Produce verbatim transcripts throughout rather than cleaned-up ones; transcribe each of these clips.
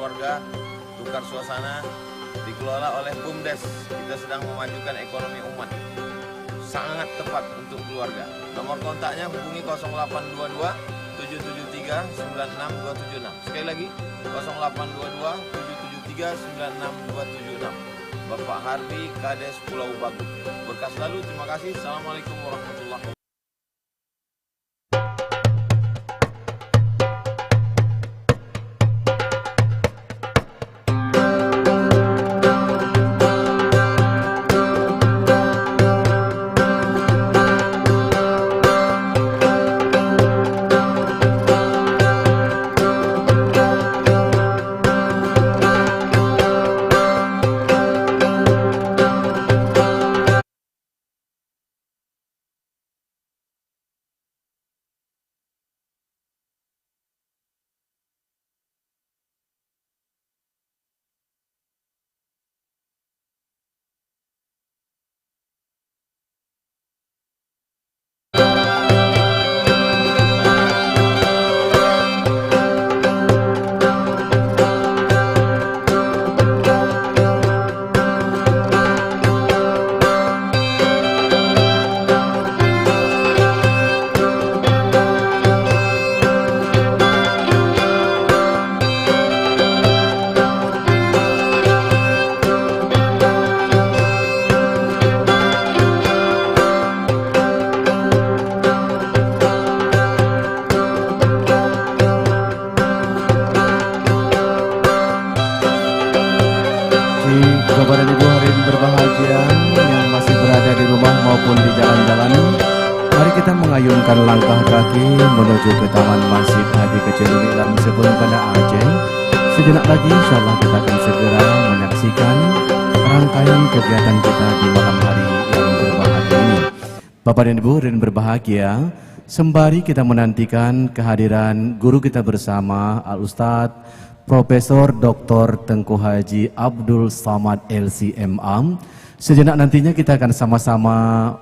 Keluarga, tukar suasana, dikelola oleh BUMDes. Kita sedang memajukan ekonomi umat. Sangat tepat untuk keluarga. Nomor kontaknya hubungi kosong delapan dua dua, tujuh tujuh tiga, sembilan enam dua tujuh enam. Sekali lagi, kosong delapan dua dua, tujuh tujuh tiga, sembilan enam dua tujuh enam. Bapak Harbi, Kades Pulau Bagu. Berkah selalu, terima kasih. Assalamualaikum warahmatullahi wabarakatuh. Di Bapak dan Ibu hadirin berbahagia yang masih berada di rumah maupun di jalan-jalan, mari kita mengayunkan langkah kaki menuju ke Taman Masjid Haji Keuchik Lumik Lam Seupeueng Banda Aceh. Sejenak lagi, insyaallah kita akan segera menyaksikan rangkaian kegiatan kita di malam hari yang berbahagia ini. Bapak dan Ibu hadirin berbahagia, sembari kita menantikan kehadiran guru kita bersama, Al-Ustaz Profesor Doktor Teungku Haji Abdul Samad, L C M A, sejenak nantinya kita akan sama-sama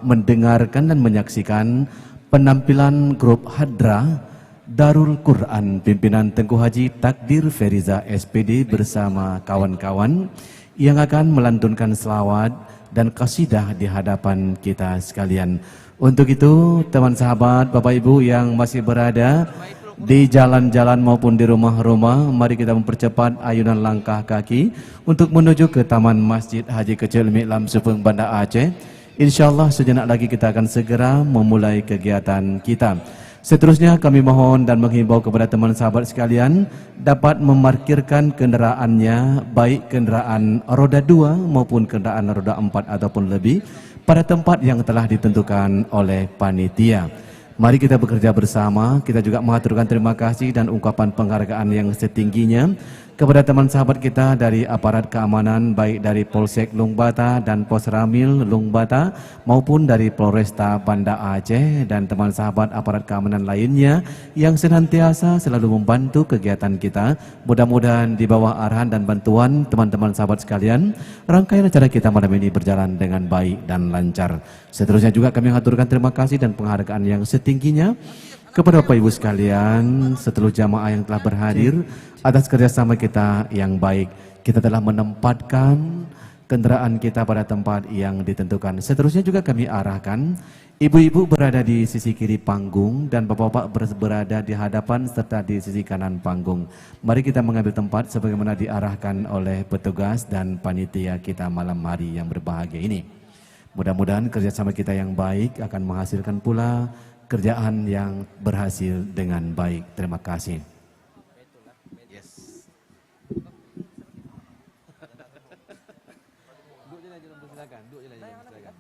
mendengarkan dan menyaksikan penampilan grup Hadrah Darul Quran pimpinan Teungku Haji Takdir Feriza, S P D, bersama kawan-kawan yang akan melantunkan selawat dan qasidah di hadapan kita sekalian. Untuk itu, teman sahabat, Bapak Ibu yang masih berada di jalan-jalan maupun di rumah-rumah, mari kita mempercepat ayunan langkah kaki untuk menuju ke Taman Masjid Haji Keuchik Lumik Lam Seupeueng Banda Aceh. Insyaallah, sejenak lagi kita akan segera memulai kegiatan kita. Seterusnya, kami mohon dan menghimbau kepada teman sahabat sekalian dapat memarkirkan kenderaannya, baik kenderaan roda dua maupun kenderaan roda empat ataupun lebih, pada tempat yang telah ditentukan oleh panitia. Mari kita bekerja bersama, kita juga mengaturkan terima kasih dan ungkapan penghargaan yang setingginya kepada teman sahabat kita dari aparat keamanan, baik dari Polsek Lueng Bata dan Pos Ramil Lueng Bata, maupun dari Polresta Banda Aceh dan teman sahabat aparat keamanan lainnya yang senantiasa selalu membantu kegiatan kita. Mudah-mudahan di bawah arahan dan bantuan teman-teman sahabat sekalian, rangkaian acara kita malam ini berjalan dengan baik dan lancar. Seterusnya juga kami haturkan terima kasih dan penghargaan yang setingginya kepada Bapak Ibu sekalian, seluruh jamaah yang telah berhadir atas kerjasama kita yang baik. Kita telah menempatkan kendaraan kita pada tempat yang ditentukan. Seterusnya juga kami arahkan, ibu-ibu berada di sisi kiri panggung dan bapak-bapak ber-, berada di hadapan serta di sisi kanan panggung. Mari kita mengambil tempat sebagaimana diarahkan oleh petugas dan panitia kita malam hari yang berbahagia ini. Mudah-mudahan kerjasama kita yang baik akan menghasilkan pula kerjaan yang berhasil dengan baik. Terima kasih. Yes. Duduk je lah, silakan. Duduk je lah, silakan.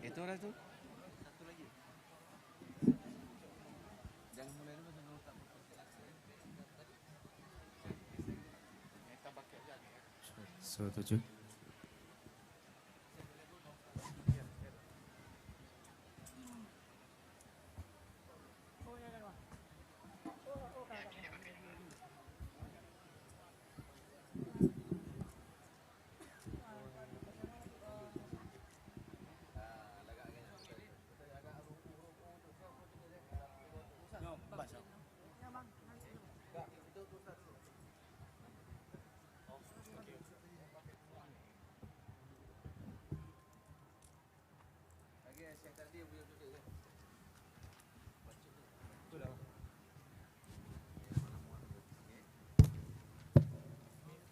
Itu dah tu. Jangan mulai dulu, sebelum tak. Satu tujuh.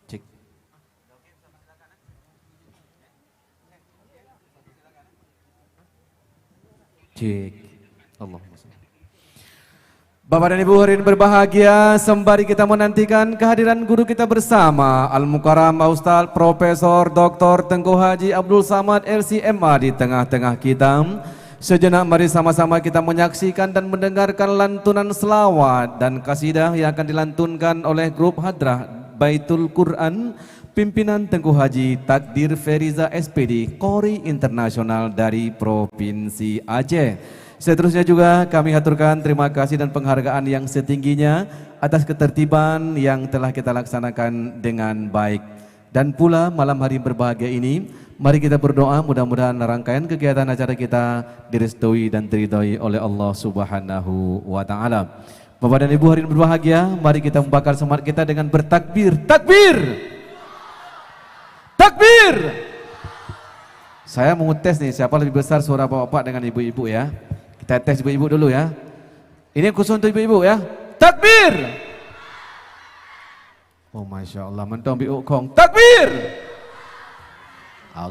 Cek. Cek. Allahumma shalli. Bapak dan Ibu hadirin berbahagia, sembari kita menantikan kehadiran guru kita bersama, Al-Mukarram Ustaz Profesor Doktor Teungku Haji Abdul Samad, L C M A, di tengah-tengah kita. Sejenak mari sama-sama kita menyaksikan dan mendengarkan lantunan selawat dan kasidah yang akan dilantunkan oleh grup Hadrah Baitul Quran, pimpinan Teungku Haji Takdir Feriza, S P D, Qori Internasional dari Provinsi Aceh. Seterusnya juga kami haturkan terima kasih dan penghargaan yang setingginya atas ketertiban yang telah kita laksanakan dengan baik. Dan pula malam hari berbahagia ini, mari kita berdoa mudah-mudahan rangkaian kegiatan acara kita direstui dan diridhoi oleh Allah Subhanahu wa Ta'ala. Bapak dan Ibu hadirin berbahagia, mari kita membakar semangat kita dengan bertakbir. Takbir! Takbir! Saya mau tes nih, siapa lebih besar suara bapak-bapak dengan ibu-ibu, ya. Kita tes ibu-ibu dulu, ya. Ini khusus untuk ibu-ibu, ya. Takbir! Oh, Masya Allah, mantong bi kong. Takbir!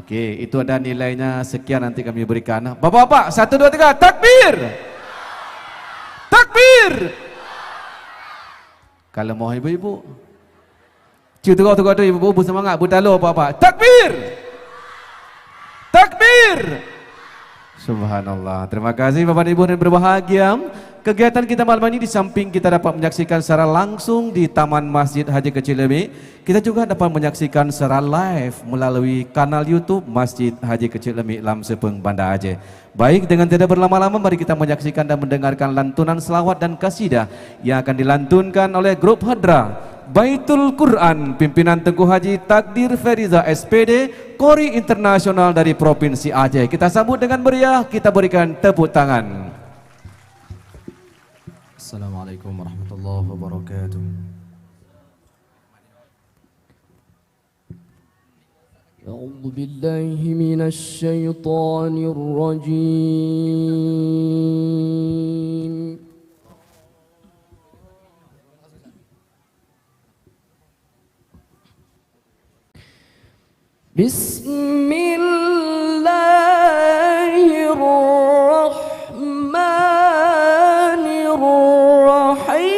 Oke, itu ada nilainya sekian nanti kami berikan. Bapak-bapak, satu, dua, tiga, takbir! Takbir! Kalau mau ibu-ibu. Cue teugok-teugok tu ibu-ibu, beusemangat, beutalo bapak-bapak. Takbir! Takbir! Subhanallah. Terima kasih Bapak dan Ibu yang berbahagia. Kegiatan kita malam ini, di samping kita dapat menyaksikan secara langsung di Taman Masjid Haji Keuchik Leumik, kita juga dapat menyaksikan secara live melalui kanal YouTube Masjid Haji Keuchik Leumik Lam Seupeueng, Banda Aceh. Baik, dengan tidak berlama-lama, mari kita menyaksikan dan mendengarkan lantunan selawat dan kasidah yang akan dilantunkan oleh grup Hadrah Baitul Quran, pimpinan Teungku Haji Takdir Feriza, S P D, Qori Internasional dari Provinsi Aceh. Kita sambut dengan meriah, kita berikan tepuk tangan. Assalamualaikum warahmatullahi wabarakatuh. أعوذ بالله من الشيطان الرجيم. بسم الله الرحمن الرحيم.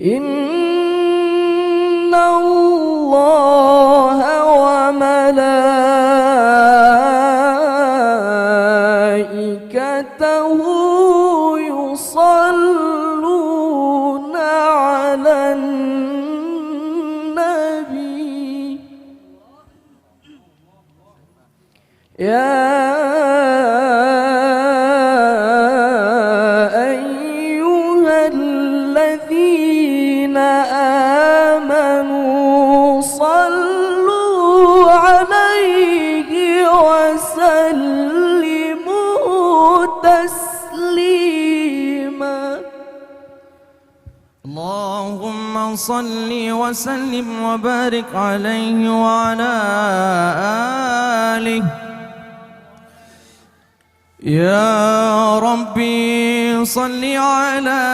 إن الله وملائكته يصلون على النبي. يا أيها الذين آمنوا صلوا عليه وسلموا تسليما. اللهم صل وسلم وبارك عليه وعلى آله. يا ربي صل على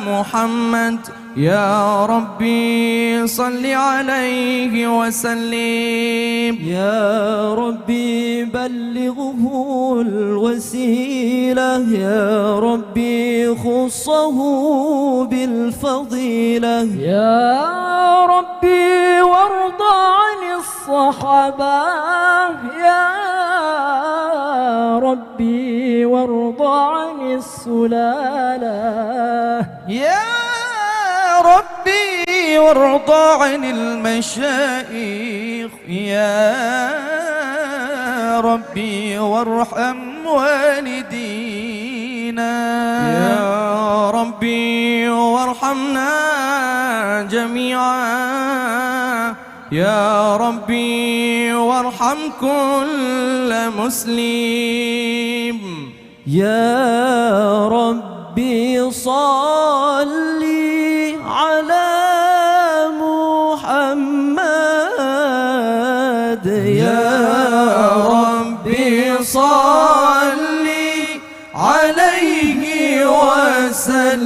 محمد، يا ربي صل عليه وسلم. يا ربي بلغه الوسيلة، يا ربي خصه بالفضيلة. يا ربي وارض عن الصحابة، يا ربي وارض عن السلالة. يا ربي وارض عن المشايخ، يا ربي وارحم والدينا. يا ربي وارحمنا جميعا. يا ربي وارحم كل مسلم. يا رب صل على محمد، يا رب صل عليه وسلم.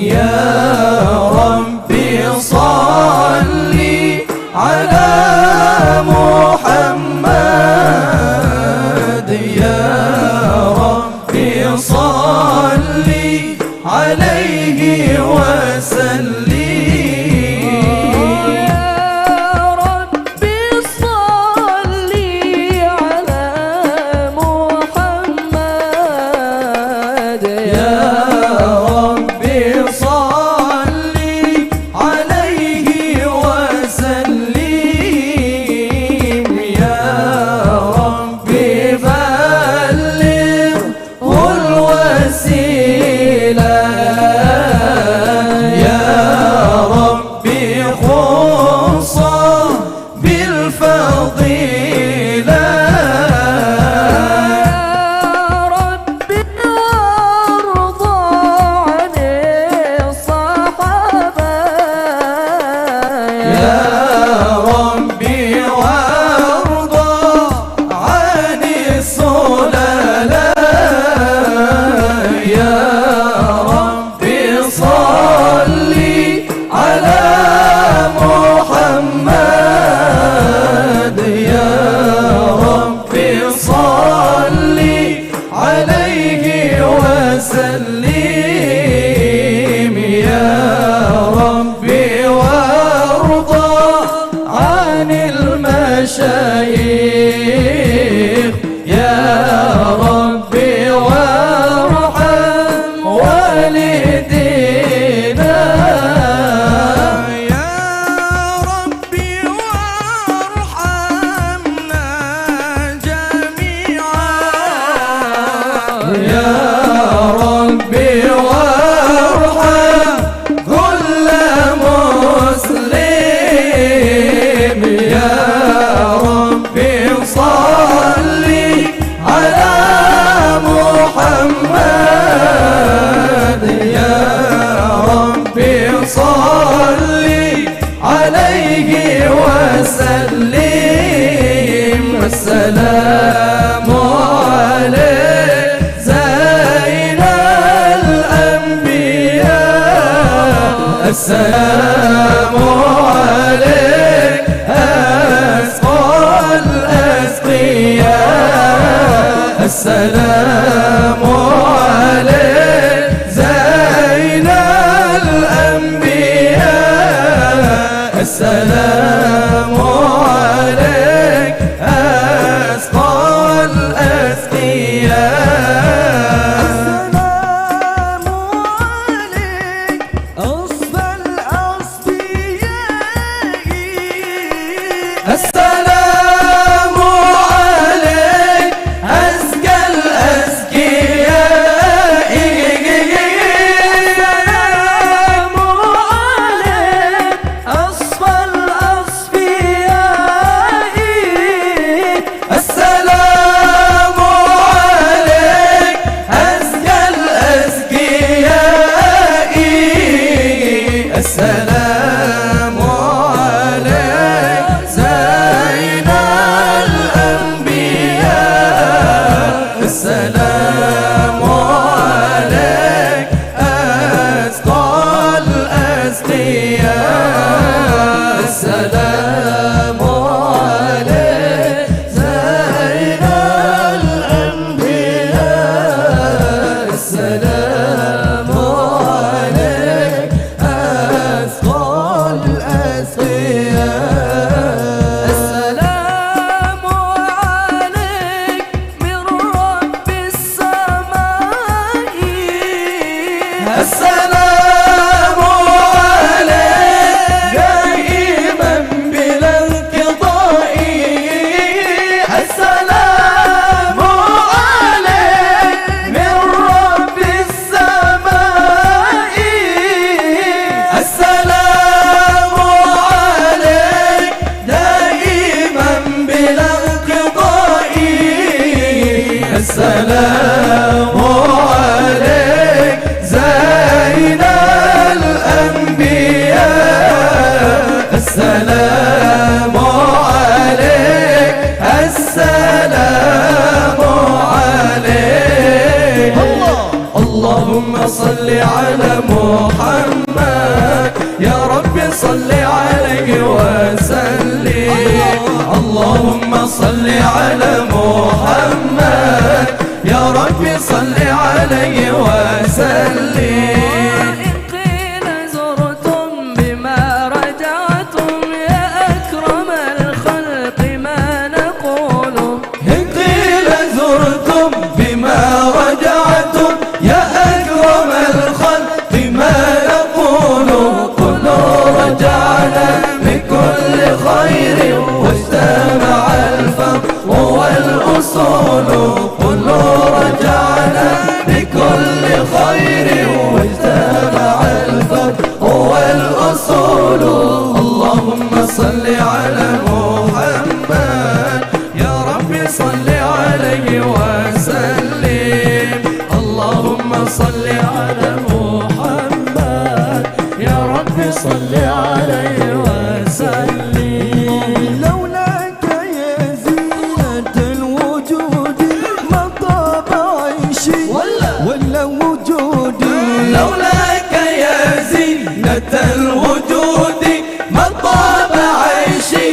يا رب صل على محمد، يا رب صل عليه وسلم. يا رب صل على محمد، يا رب صل عليه وسلم. يا رب بلغه الوسيلة، يا رب خصه بالفضيلة. يا رب وارض عن الصحابة، يا رب وارض عن السللاء. يا رب صل على محمد، يا رب صل عليه وسلم. يا رب وارض عن المشايخ، يا رب وارحم والدينا. يا رب وارحمنا جميعا. يا رب وارحم كل مسلم. يا رب صل على محمد، يا رب صل عليه وسلم. السلام عليك زين الأنبياء، السلام عليك أسقى الأسقياء، السلام عليك زين الأنبياء، السلام عليك أسقى الأسقياء. السلام عليك أصفى الأصفياء. السلام عليك أزكى الأزكياء. السلام عليك أصفى الأصفياء. السلام عليك أزكى الأزكياء. السلام عليك زين الأنبياء، السلام عليك أسقى الأسقياء، السلام عليك زين الأنبياء، السلام عليك أسقى الأسقياء. السلام عليك من رب السماء. السلام عليك دائما بلا انقطاع. السلام عليك من رب السماء. السلام السلام عليك، السلام عليك. الله. اللهم صل على محمد، يا رب صل عليه وسلم. الله. اللهم صل على محمد، يا رب صل عليه وسلم. إن قيل زرتم بما رجعتم يا أكرم الخلق ما نقول. إن قيل زرتم بما رجعتم يا أكرم الخلق ما نقول. قل رجعنا بكل خير واجتمع الفضل والأصول. قل رجعنا بكل خير واجتمع الفضل والأصول. اللهم صل على محمد، يا رب صل عليه وسلم. اللهم صل على محمد، يا رب صل عليه وسلم. لولاك يا زينة الوجود ما طاب عيشي ولا، ولا وجودي. لولاك يا زينة الوجود ما طاب عيشي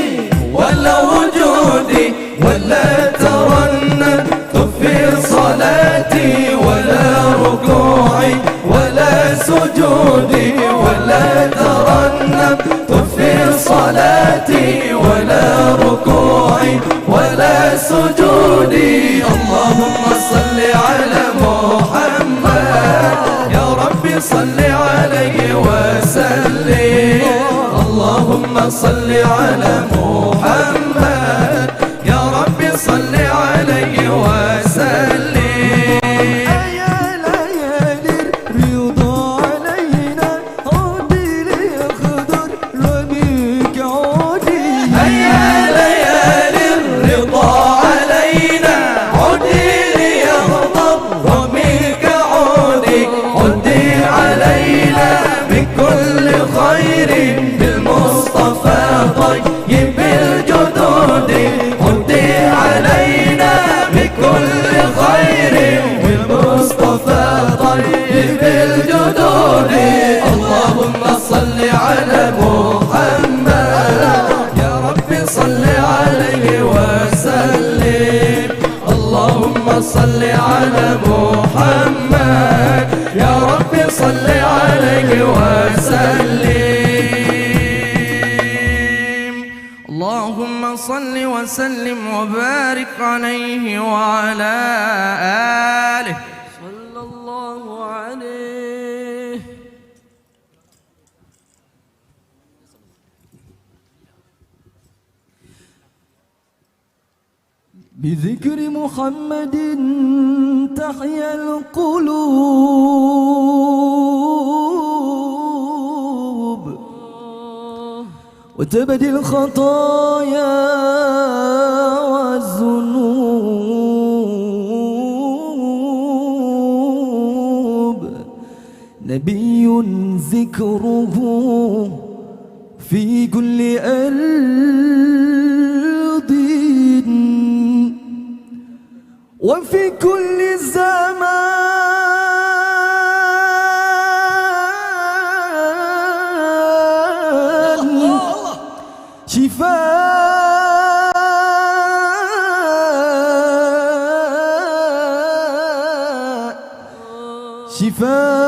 ولا وجودي، ولا ترنمت في صلاتي ولا ركوعي ولا سجودي، ولا ترنمت في صلاتي ولا ركوعي ولا سجودي. اللهم صل على محمد، يا رب صل عليه وسلم. اللهم صل على محمد، يا رب صل عليه وسلم. يا ليالي الرضا علينا، عودي ليخضر ربيعك عودي. هيا ليالي الرضا علينا، عودي ليخضر ربيعك عودي. عودي علينا بكل خير بالمصطفى طيب الجدود. عودي علينا بكل خير بالمصطفى طيب الجدود. اللهم صل على محمد، يا رب صل عليه وسلم. اللهم صل على محمد، يا رب صل عليه وسلم. اللهم صل وسلم وبارك عليه وعلى آله. صلى الله عليه. بذكر محمد تحيا القلوب وتبدي الخطايا والذنوب. نبي ذكره في كل أرض وفي كل زمان شفاء، شفاء،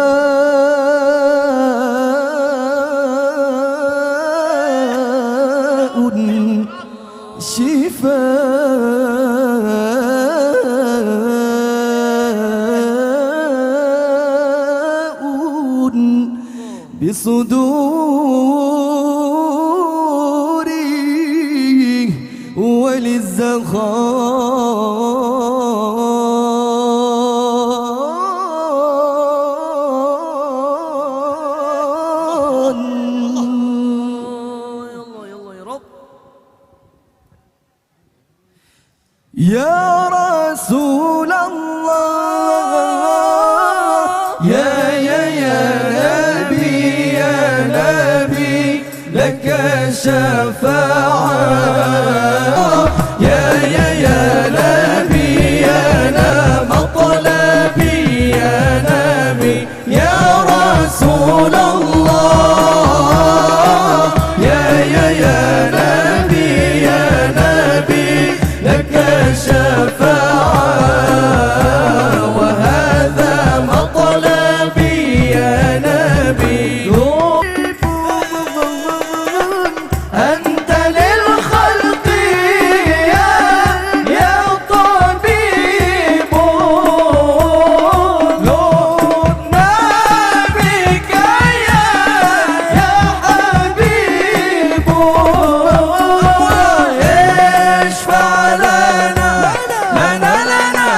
شفاء بصدوري وللزخان. يا الله، يا الله، يا رب. يا رسول الله، يا، يا، يا نبي، يا نبي، لك شفاعة. يا، يا، يا نبينا مطلبي، يا نبي، يا رسول الله. يا، يا، يا نبي، يا نبي، لك الشفاعة، وهذا مطلبي يا نبي. أنت للخلق يا، يا طبيب، عدنا بك يا، يا حبيب، اشفع لنا، لنا، لنا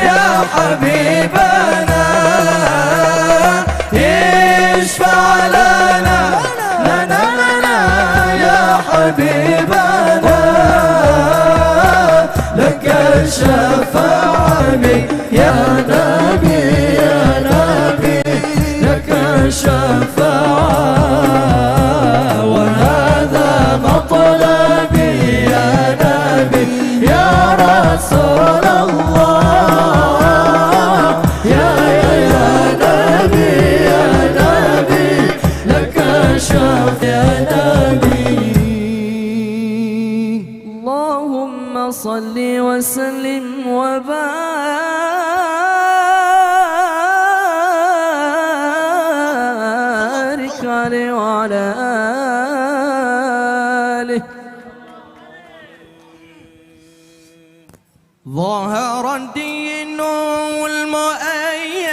يا حبيبنا، اشفع لنا، لنا، لنا يا حبيبنا، لك الشفاعة يا نبي، يا نبي، لك الشفاعة، وهذا مطلبي يا نبي، يا رسول الله. يا، يا، يا نبي، يا نبي، لك الشفاعة يا نبي. اللهم صل وسلم وبارك عليه وعلى آله. ظهر الدين المؤيد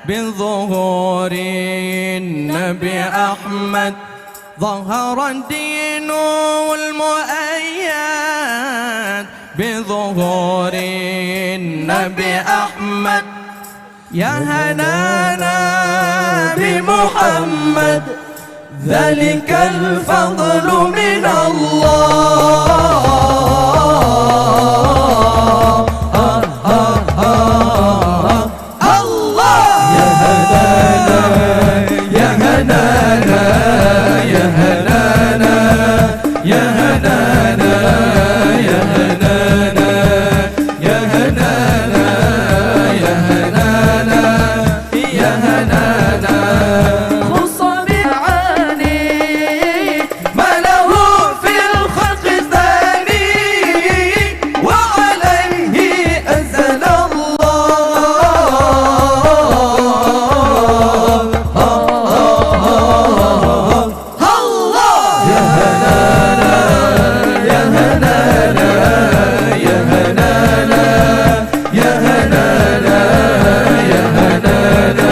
بظهور النبي أحمد. ظهر الدين المؤيد بظهور النبي أحمد. يا هنانا بمحمد، ذلك الفضل من الله. الله. يا هنانا، يا هنانا، يا هنانا، يا هنانا، يا هنانا، يا هنانا، يا هنانا، يا هنانا. خص بالعاني ما له في الخلق ثاني، وعليه أنزل الله. الله. يا هنانا، يا هنانا، يا هنانا، يا هنانا، يا هنانا،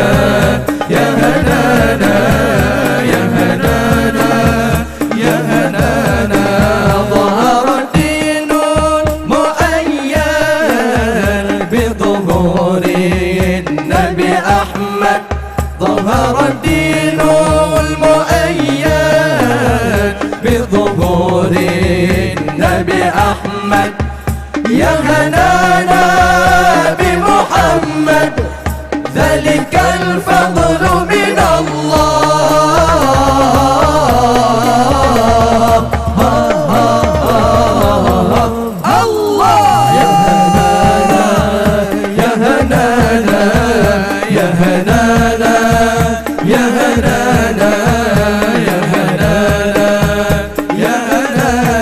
يا هنانا، يا هنانا، يا هنانا. ظهر الدين المؤيد بظهور النبي أحمد. ظهر الدين المؤيد بظهور النبي أحمد. يا هنانا بمحمد، ذلك الفضل من الله. الله. يا هنانا، يا هنانا، يا هنانا، يا هنانا، يا هنانا، يا هنانا.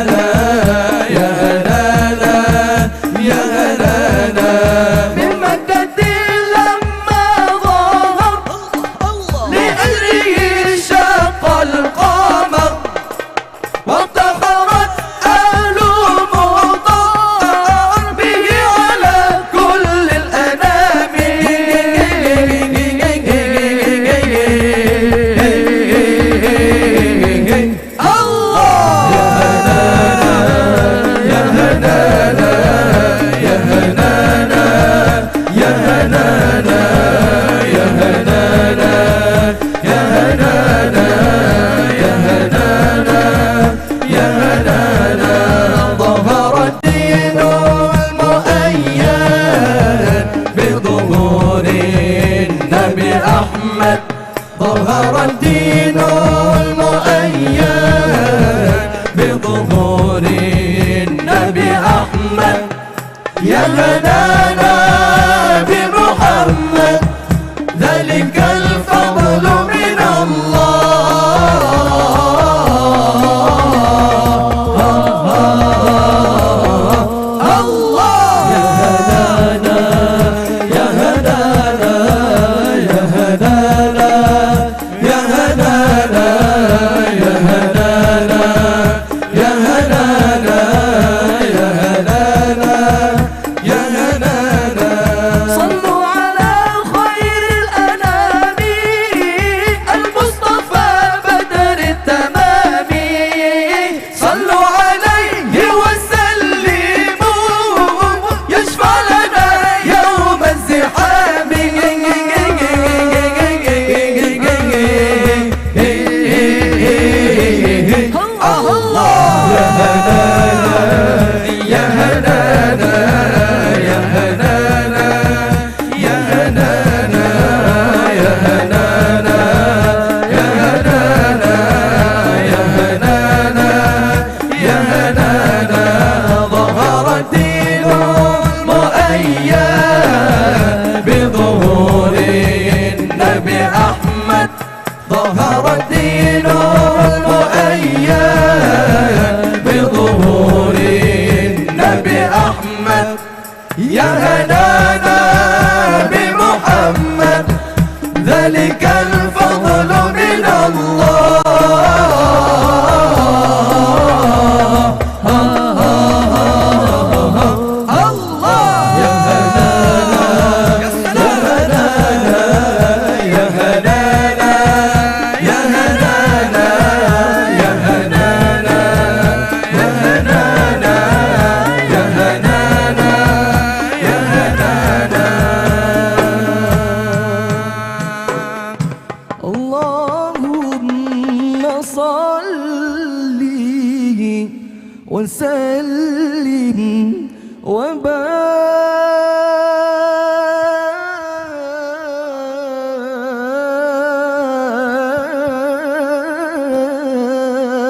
هدانا بمحمد، ذلك الفضل من الله. الله. يا هدانا، يا هدانا، يا هدانا، يا هدانا، يا هدانا، يا هدانا، يا هدانا، يا هدانا. صلوا على خير الأنام، المصطفى بدر التمام. صلوا عليه وسلموا، يشفع لنا يوم الزحام. الله. يا هدانا، يا هدانا، يا هدانا، يا هدانا، يا هدانا، يا هدانا، يا هدانا، يا هدانا. ظهر الدين المؤيد بظهور النبي أحمد. ظهر الدين المؤيد بظهور النبي أحمد. يا هدانا بمحمد، ذلك الفضل من الله. الله. يا هدانا، يا هدانا، يا هدانا، يا هدانا، يا هدانا، يا هدانا، يا هدانا، يا هدانا. اللهم صل وسلم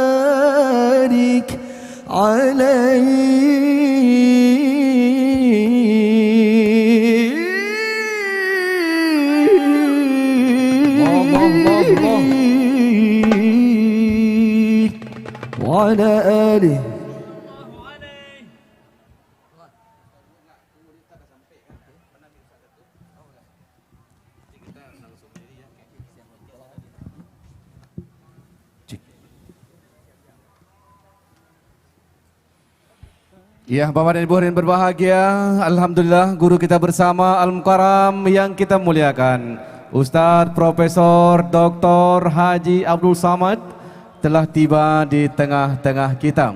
وبارك عليه. الله، الله، الله، الله. وعلى آله. Cek. Ya, Bapak dan Ibu hadirin berbahagia, alhamdulillah, guru kita bersama Al-Mukarram yang kita muliakan, Ustaz Profesor Doktor Haji Abdul Samad, telah tiba di tengah-tengah kita.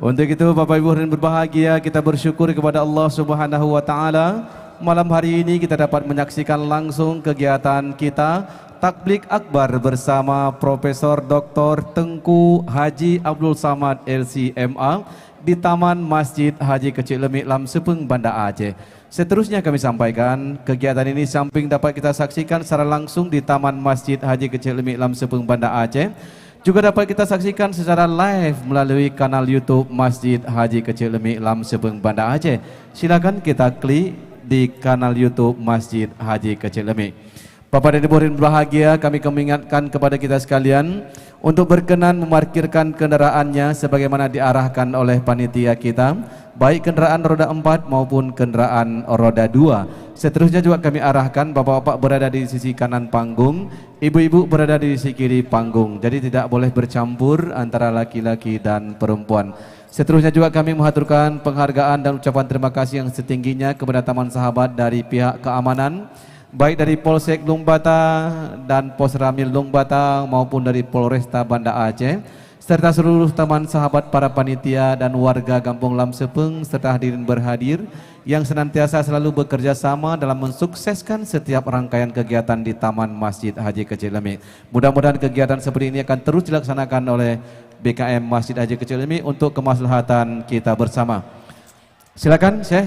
Untuk itu, Bapak Ibu hadirin berbahagia, kita bersyukur kepada Allah Subhanahu wa Ta'ala. Malam hari ini kita dapat menyaksikan langsung kegiatan kita, Tablig Akbar, bersama Profesor Doktor Teungku Haji Abdul Samad, L C M A, di Taman Masjid Haji Keuchik Leumik, Lam Seupeueng, Banda Aceh. Seterusnya kami sampaikan, kegiatan ini samping dapat kita saksikan secara langsung di Taman Masjid Haji Keuchik Leumik, Lam Seupeueng, Banda Aceh, juga dapat kita saksikan secara live melalui kanal YouTube Masjid Haji Keuchik Leumik, Lam Seupeueng, Banda Aceh. Silakan kita klik di kanal YouTube Masjid Haji Keuchik Leumik. Bapak dan Ibu hadirin berbahagia, kami mengingatkan kepada kita sekalian untuk berkenan memarkirkan kendaraannya sebagaimana diarahkan oleh panitia kita, baik kendaraan roda empat maupun kendaraan roda dua. Seterusnya juga kami arahkan, bapak-bapak berada di sisi kanan panggung, ibu-ibu berada di sisi kiri panggung. Jadi, tidak boleh bercampur antara laki-laki dan perempuan. Seterusnya juga kami menghaturkan penghargaan dan ucapan terima kasih yang setingginya kepada Taman Sahabat dari pihak keamanan, baik dari Polsek Lueng Bata dan Pos Ramil Lueng Bata maupun dari Polresta Banda Aceh, serta seluruh Taman Sahabat, para panitia dan warga Gampong Lam Seupeueng serta hadirin berhadir yang senantiasa selalu bekerja sama dalam mensukseskan setiap rangkaian kegiatan di Taman Masjid Haji Keuchik Leumik. Mudah-mudahan kegiatan seperti ini akan terus dilaksanakan oleh B K M Masjid Haji Keuchik Leumik untuk kemaslahatan kita bersama. Silakan, Syekh.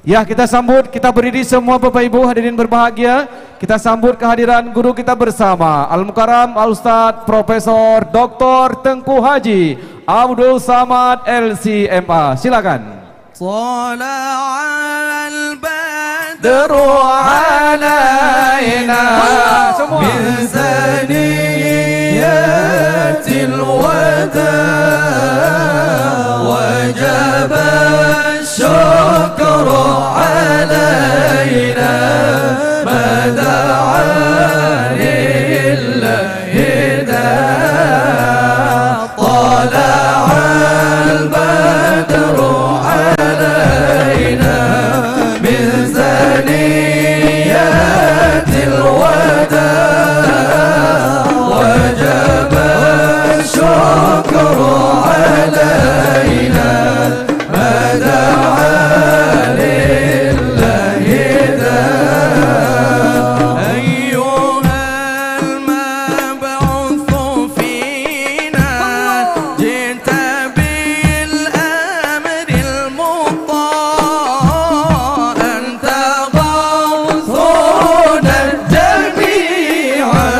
Ya, kita sambut, kita berdiri semua, Bapak Ibu hadirin berbahagia. Kita sambut kehadiran guru kita bersama, Al-Mukarram Al-Ustaz Profesor Doktor Teungku Haji Abdul Samad, L C M A. Silakan. صلى على البدر علينا من ثنيات الوداع وجب الشكر علينا ما دعا لله داع. طلع البدر علينا من ثنيات الوداع وجب الشكر علينا ما دعا لله داع. أيها المبعوث فينا جئت بالأمر المطاع أنت غوثنا جميعا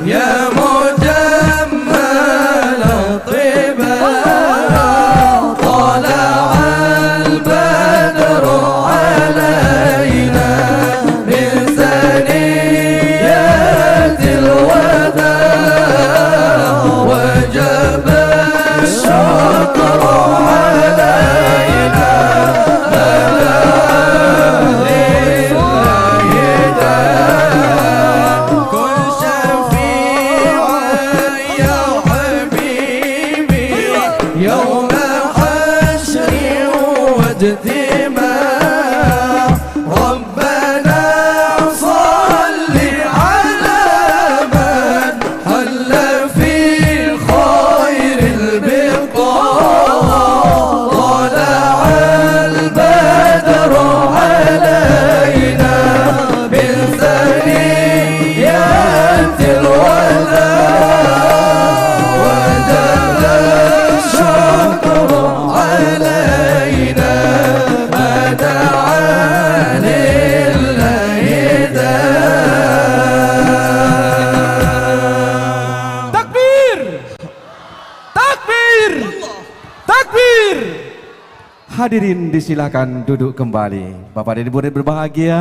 يا مجمل الطباع. طلع البدر علينا من ثنيات الوداع وجب الشكر علينا ما دعا لله داع. كن شفيعا يا حبيبي يوم حشر واجتماع. ربنا صل على من حل في خير البقاع. طلع البدر علينا من ثنيات الوداع وجب الشكر علينا ما دعا لله داع. Takbir! Takbir! Takbir! Hadirin disilahkan duduk kembali. Bapak dan Ibu yang berbahagia,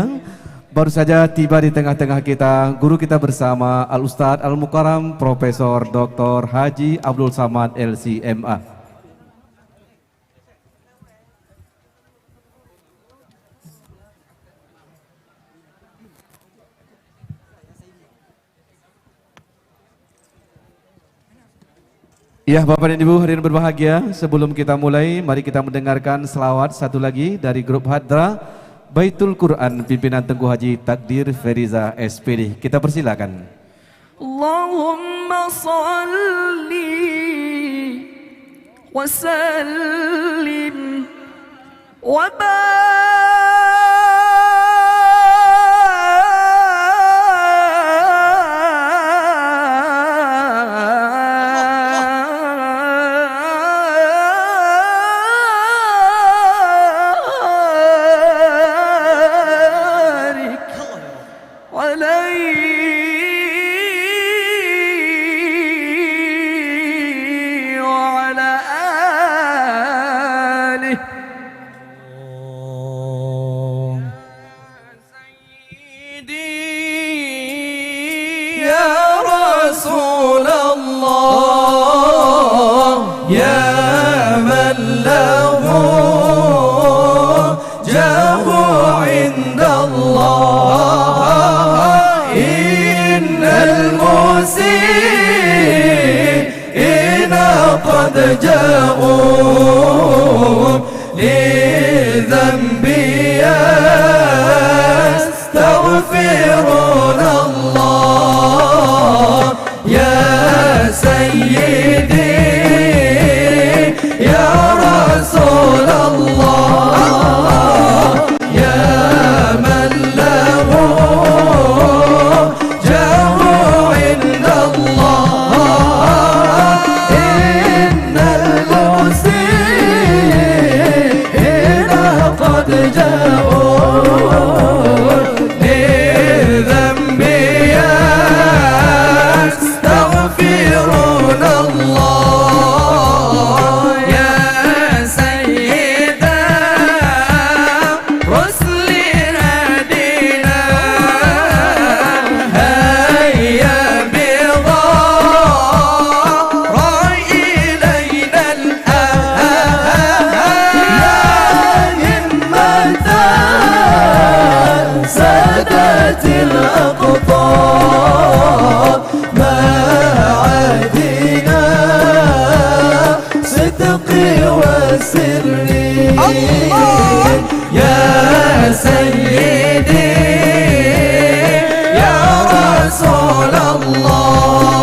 baru saja tiba di tengah-tengah kita guru kita bersama Al-Ustadz Al-Mukarram Profesor Doktor Haji Abdul Samad, L C M A. Ya, Bapak dan Ibu hadirin berbahagia, sebelum kita mulai, mari kita mendengarkan selawat satu lagi dari grup Hadrah Baitul Quran pimpinan Teungku Haji Takdir Feriza, S P D. Kita persilakan. اللهم صل وسلم وبارك عليه وعلى آله. سيدي يا رسول الله، يا من له جاه عند الله، إن المسيئين قد جاءوا لذنبي يستغفرون الله. يا سيدي يا رسول الله، يا من له جاه عند الله، إن المسيئين قد جاءوا لذنبي يا سيدي يا رسول الله،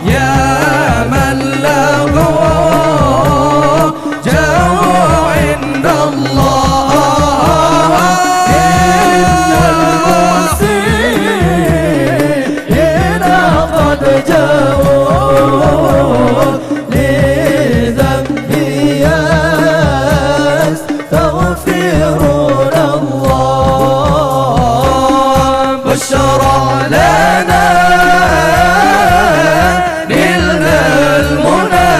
يا من له جاه عند الله. إن المسيء قد جاءوا لذنبي يستغفرون الله. بشرى لنا نلنا المنى،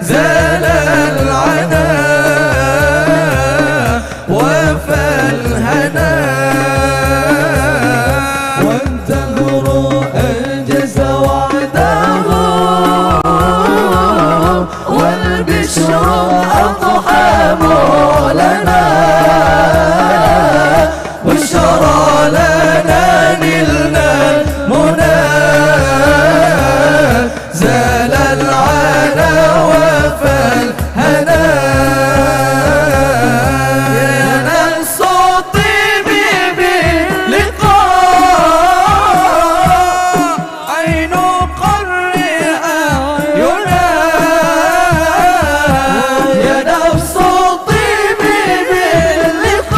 زال العنا وفى الهنا، والدهر أنجز وعده، والبشر أضحى معلنا. بشرى لنا نلنا المنى، زال العنا وفى الهنا. يا نفس طيبي باللقاء، عين قر أعينا. يا نفس طيبي باللقاء،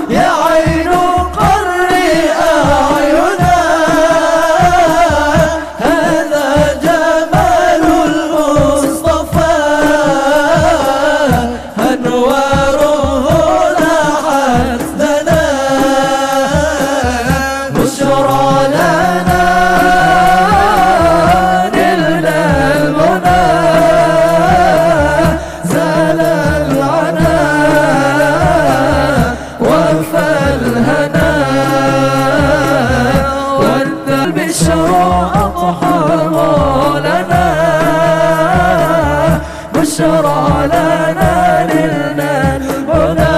يا عين قر أعينا. هذا جمال المصطفى، أنواره لاحت لنا. بشرى لنا نلنا المنى، زال العنا وفى الهنا، والبشر أضحى لنا. بشرى لنا نلنا المنى،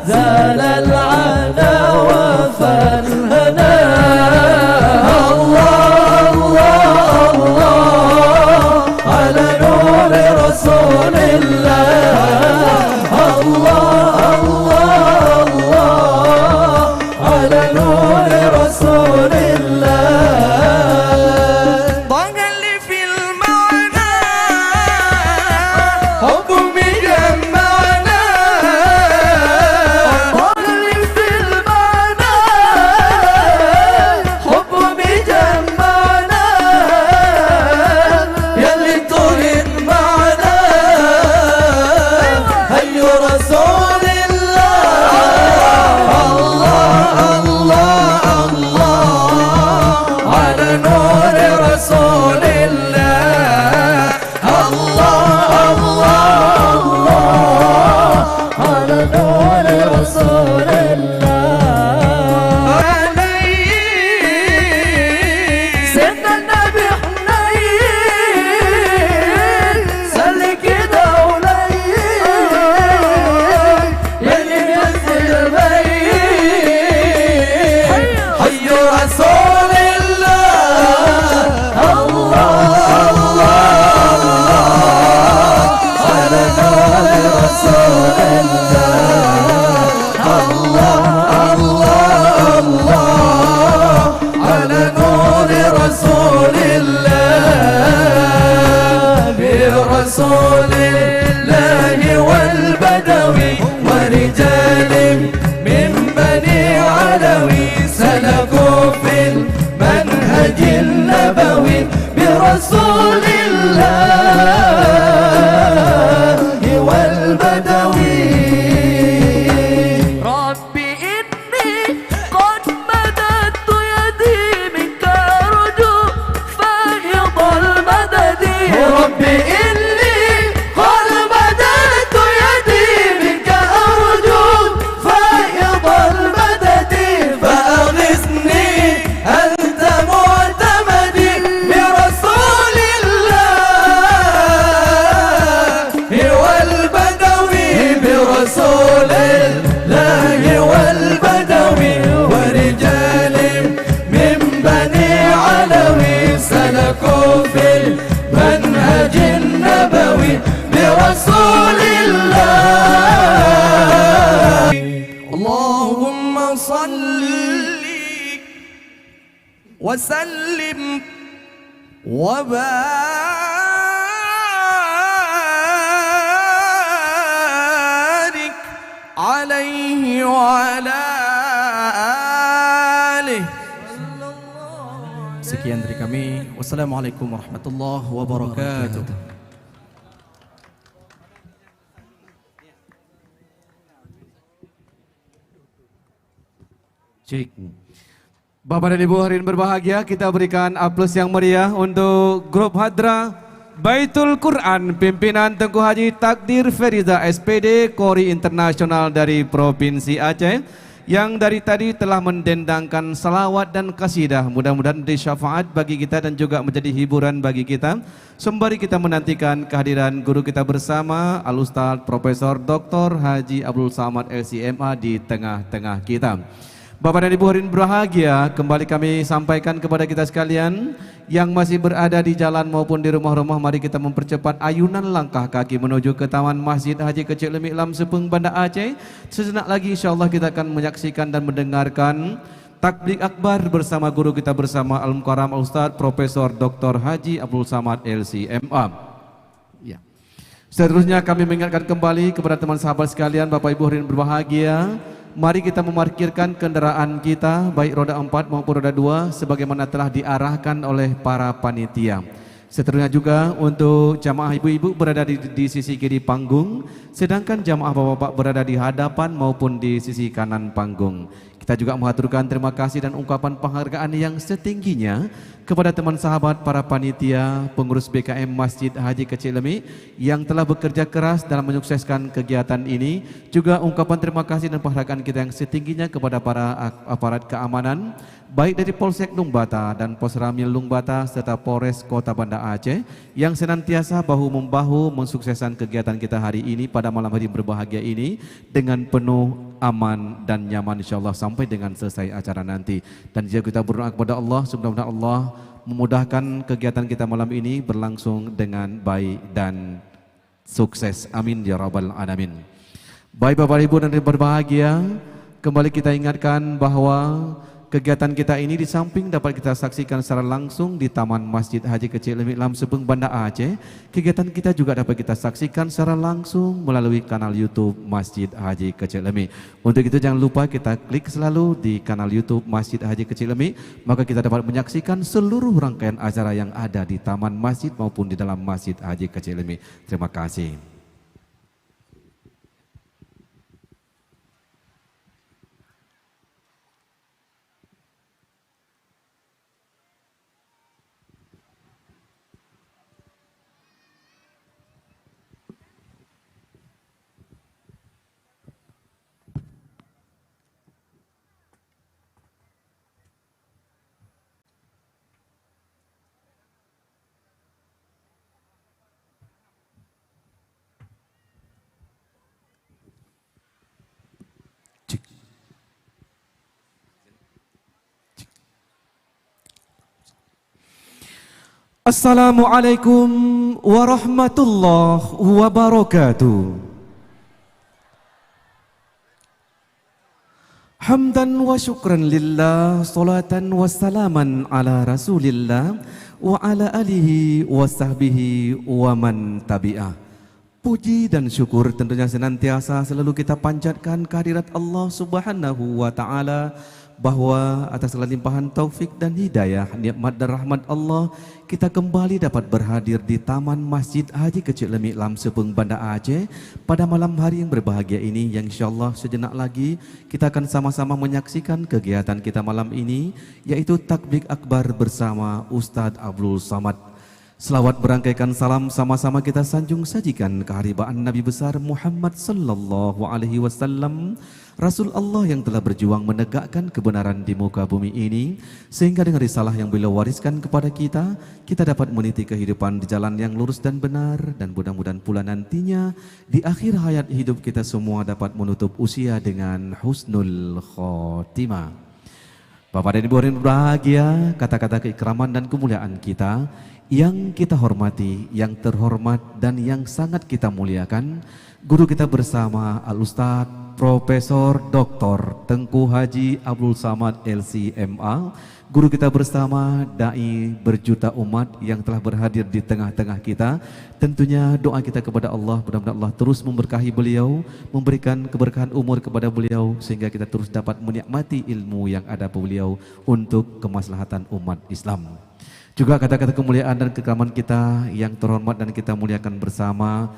زال العنا وفى الهنا. الله، الله، الله على نور رسول الله. الله، الله، الله على نور رسول الله. طغى في المعنى، حب مجمعنا. طغى في المعنى، حب مجمعنا. يلي تريد معنا، هي رسول الله. الله، الله، الله على نور رسول الله. الله، الله، الله على نور رسول الله. سيدنا النبي حنين، سلك دولي. يلي ينزل الميت، حي رسول الله. الله، الله، الله على نور رسول الله. الله، الله، الله على نور رسول الله. برسول الله والبدوي ورجال من بني علوي سلكوا في المنهج النبوي برسول الله والبدوي. رب إني قد مددت يدي منك أرجو فيض المدد. رب إني قد مددت يدي منك أرجو فيض المدد. فأغثني أنت معتمدي برسول الله والبدوي، برسول الله والبدوي، ورجال من بني علوي سلكوا في وسلم وبارك عليه وعلى آله. Sekian dari kami. Wassalamualaikum warahmatullahi wabarakatuh. Cek. Bapak dan Ibu hadirin berbahagia, kita berikan aplaus yang meriah untuk grup Hadrah Baitul Quran pimpinan Teungku Haji Takdir Feriza S P D, Qori Internasional dari Provinsi Aceh, yang dari tadi telah mendendangkan salawat dan kasidah. Mudah-mudahan menjadi syafaat bagi kita dan juga menjadi hiburan bagi kita. Sembari kita menantikan kehadiran guru kita bersama, Al-Ustaz Profesor Doktor Haji Abdul Samad, L C M A, di tengah-tengah kita. Bapak dan Ibu hadirin berbahagia, kembali kami sampaikan kepada kita sekalian yang masih berada di jalan maupun di rumah-rumah, mari kita mempercepat ayunan langkah kaki menuju ke Taman Masjid Haji Keuchik Leumik Lam Seupeueng, Banda Aceh. Sejenak lagi, insya Allah, kita akan menyaksikan dan mendengarkan Takbir Akbar bersama guru kita bersama, Al-Mukarram Al-Ustaz Profesor Doktor Haji Abdul Samad, L C M A. Ya. Seterusnya kami mengingatkan kembali kepada teman sahabat sekalian, Bapak Ibu hadirin berbahagia, mari kita memarkirkan kendaraan kita, baik roda empat maupun roda dua, sebagaimana telah diarahkan oleh para panitia. Seterusnya juga untuk jamaah ibu-ibu berada di, di sisi kiri panggung, sedangkan jamaah bapak-bapak berada di hadapan maupun di sisi kanan panggung. Kita juga mengaturkan terima kasih dan ungkapan penghargaan yang setingginya kepada teman sahabat para panitia, pengurus B K M Masjid Haji Keuchik Leumik yang telah bekerja keras dalam menyukseskan kegiatan ini. Juga ungkapan terima kasih dan penghargaan kita yang setingginya kepada para ak-, aparat keamanan, baik dari Polsek Lueng Bata dan Pos Ramil Lueng Bata serta Polres Kota Banda Aceh yang senantiasa bahu-membahu mensukseskan kegiatan kita hari ini pada malam hari berbahagia ini dengan penuh aman dan nyaman, insya Allah, sampai dengan selesai acara nanti. Dan jika kita berdoa kepada Allah, semoga Allah memudahkan kegiatan kita malam ini berlangsung dengan baik dan sukses. Amin ya rabbal alamin. Baik, Bapak Ibu dan berbahagia, kembali kita ingatkan bahwa kegiatan kita ini di samping dapat kita saksikan secara langsung di Taman Masjid Haji Keuchik Leumik Lam Seupeueng, Banda Aceh, kegiatan kita juga dapat kita saksikan secara langsung melalui kanal YouTube Masjid Haji Keuchik Leumik. Untuk itu, jangan lupa kita klik selalu di kanal YouTube Masjid Haji Keuchik Leumik, maka kita dapat menyaksikan seluruh rangkaian acara yang ada di Taman Masjid maupun di dalam Masjid Haji Keuchik Leumik. Terima kasih. Assalamualaikum warahmatullahi wabarakatuh. Hamdan wa syukran lillah, salatan wa salaman ala Rasulillah, wa ala alihi wa sahbihi wa man tabi'ah. Puji dan syukur tentunya senantiasa selalu kita panjatkan kehadirat Allah Subhanahu wa Ta'ala, bahwa atas segala limpahan taufik dan hidayah, nikmat dan rahmat Allah, kita kembali dapat berhadir di Taman Masjid Haji Keuchik Leumik Lam Seupeueng, Banda Aceh, pada malam hari yang berbahagia ini, yang insya Allah sejenak lagi kita akan sama-sama menyaksikan kegiatan kita malam ini, yaitu Takbir Akbar bersama Ustadz Abdul Samad. Selawat berangkaikan salam sama-sama kita sanjung sajikan keharibaan Nabi besar Muhammad sallallahu alaihi wasallam, Rasul Allah yang telah berjuang menegakkan kebenaran di muka bumi ini, sehingga dengan risalah yang beliau wariskan kepada kita, kita dapat meniti kehidupan di jalan yang lurus dan benar, dan mudah-mudahan pula nantinya di akhir hayat hidup kita semua dapat menutup usia dengan husnul khotimah. Bapak dan Ibu hadirin berbahagia, kata-kata keikraman dan kemuliaan kita yang kita hormati, yang terhormat dan yang sangat kita muliakan, guru kita bersama Al-Ustadz Profesor Doktor Teungku Haji Abdul Samad, L C M A, guru kita bersama, dai berjuta umat yang telah berhadir di tengah-tengah kita. Tentunya doa kita kepada Allah, mudah-mudahan Allah terus memberkahi beliau, memberikan keberkahan umur kepada beliau, sehingga kita terus dapat menikmati ilmu yang ada pada beliau untuk kemaslahatan umat Islam. Juga kata-kata kemuliaan dan keikhlasan kita yang terhormat dan kita muliakan bersama,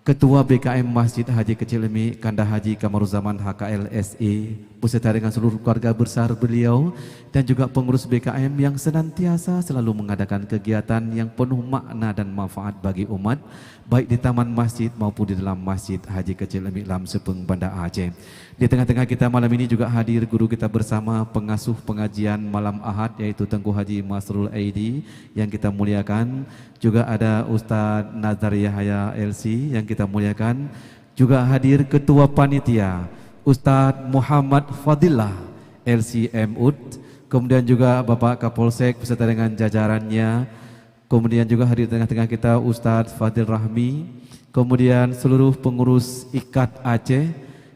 Ketua B K M Masjid Haji Keuchik Leumik, Kanda Haji Kamaruzzaman H K L S E, beserta dengan seluruh keluarga besar beliau, dan juga pengurus B K M yang senantiasa selalu mengadakan kegiatan yang penuh makna dan manfaat bagi umat, baik di taman masjid maupun di dalam Masjid Haji Keuchik Leumik Lam Seupeueng, Banda Aceh. Di tengah-tengah kita malam ini juga hadir guru kita bersama, pengasuh pengajian malam Ahad, yaitu Teungku Haji Masrul Aidi yang kita muliakan. Juga ada Ustaz Nazar Yahya, L C, yang kita muliakan. Juga hadir Ketua Panitia, Ustaz Muhammad Fadillah, L C M U D. Kemudian juga Bapak Kapolsek beserta dengan jajarannya. Kemudian juga hadir di tengah-tengah kita Ustaz Fadil Rahmi. Kemudian seluruh pengurus ikat Aceh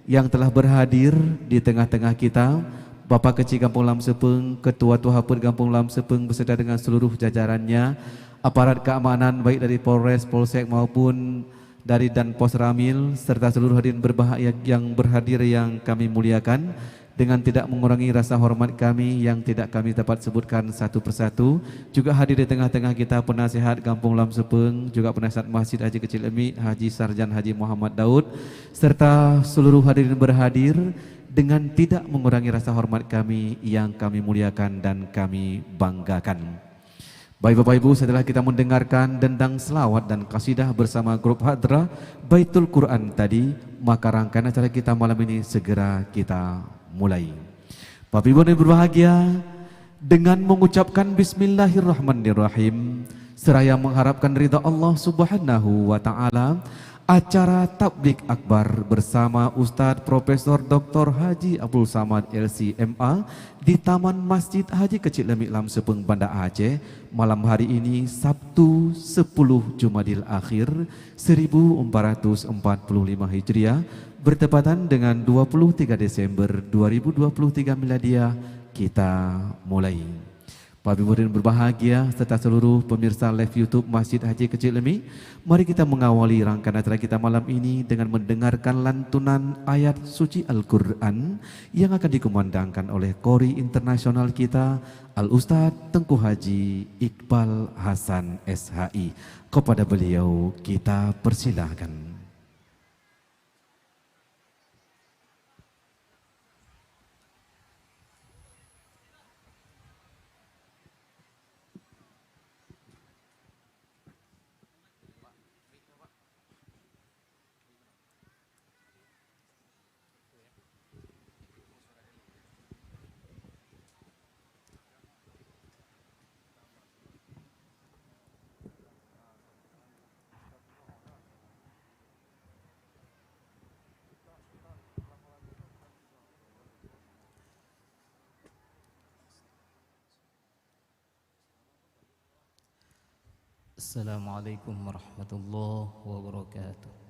yang telah berhadir di tengah-tengah kita. Bapak Keuchik Gampông Lam Seupeueng, Ketua Tuha Peuet Gampông Lam Seupeueng beserta dengan seluruh jajarannya, aparat keamanan baik dari Polres, Polsek maupun dari Danpos Ramil, serta seluruh hadirin berbahagia yang berhadir yang kami muliakan, dengan tidak mengurangi rasa hormat kami yang tidak kami dapat sebutkan satu persatu. Juga hadir di tengah-tengah kita penasihat Gampông Lam Seupeueng, juga penasihat Masjid Haji Keuchik Leumik, Haji Sarjan Haji Muhammad Daud, serta seluruh hadirin berhadir, dengan tidak mengurangi rasa hormat kami yang kami muliakan dan kami banggakan. Baik Bapak Ibu, setelah kita mendengarkan dendang selawat dan kasidah bersama grup Hadrah Baitul Quran tadi, maka rangkaian acara kita malam ini segera kita mulai. Bapak Ibu yang berbahagia, dengan mengucapkan bismillahirrahmanirrahim, seraya mengharapkan ridha Allah Subhanahu wa Ta'ala, acara Tablig Akbar bersama Ustaz Profesor Doktor Haji Abdul Samad, L C M A, di Taman Masjid Haji Keuchik Leumik Lam Seupeueng, Banda Aceh, malam hari ini, Sabtu, sepuluh Jumadil Akhir, seribu empat ratus empat puluh lima Hijriah, bertepatan dengan dua puluh tiga Desember dua ribu dua puluh tiga Miladiah, kita mulai. Para hadirin berbahagia serta seluruh pemirsa live YouTube Masjid Haji Keuchik Leumik, mari kita mengawali rangkaian acara kita malam ini dengan mendengarkan lantunan ayat suci Al-Quran yang akan dikumandangkan oleh Qori internasional kita, Al-Ustaz Teungku Haji Iqbal Hasan, S H I. Kepada beliau kita persilahkan. Assalamualaikum warahmatullahi wabarakatuh.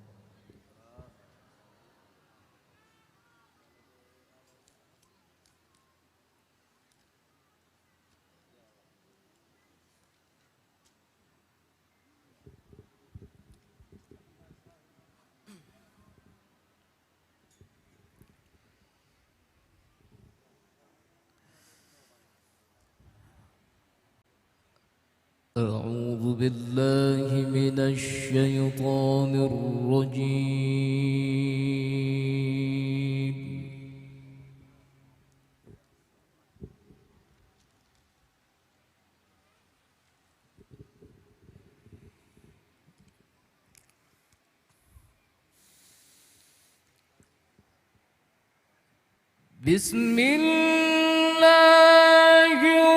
أعوذ بالله من الشيطان الرجيم. بسم الله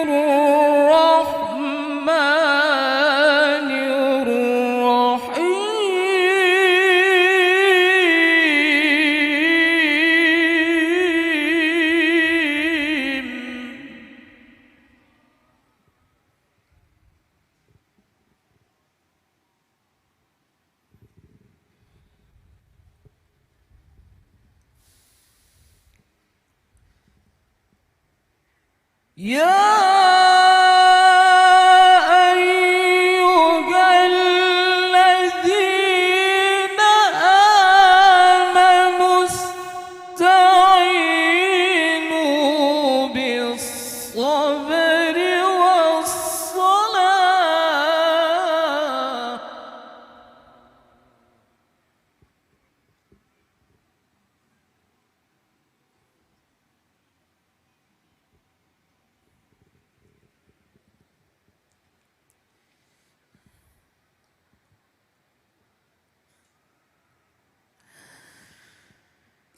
الرحمن الرحيم. يا أيها الذين آمنوا استعينوا بالصبر والصلاة.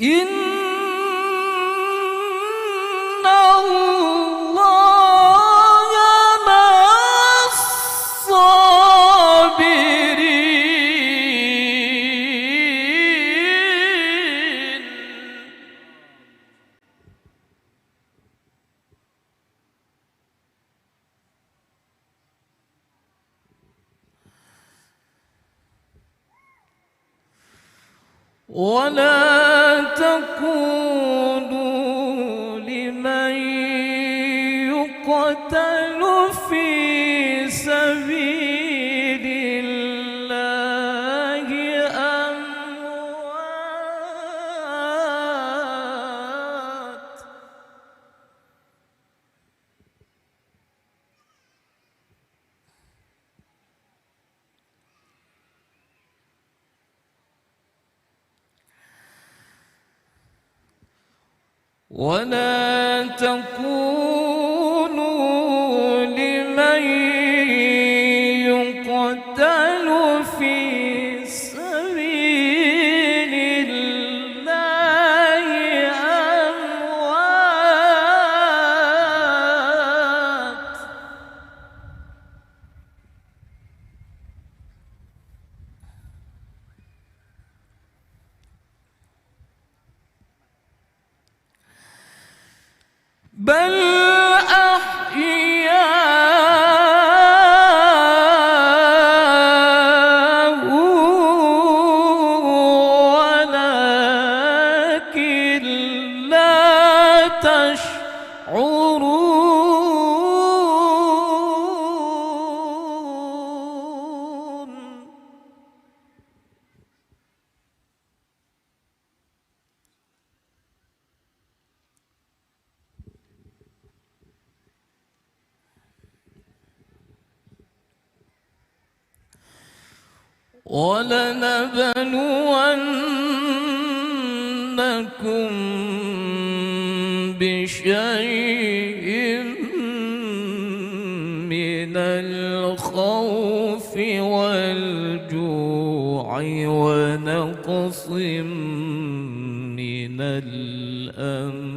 إن الله مع الصابرين. ولا تقولوا لمن يقتل في سبيل الله أموات. ولا تقولوا لمن يقتل في سبيل الله أموات. بل أحياء ولكن لا تشعرون. ولنبلونكم بشيء من الخوف والجوع ونقص من الأموال.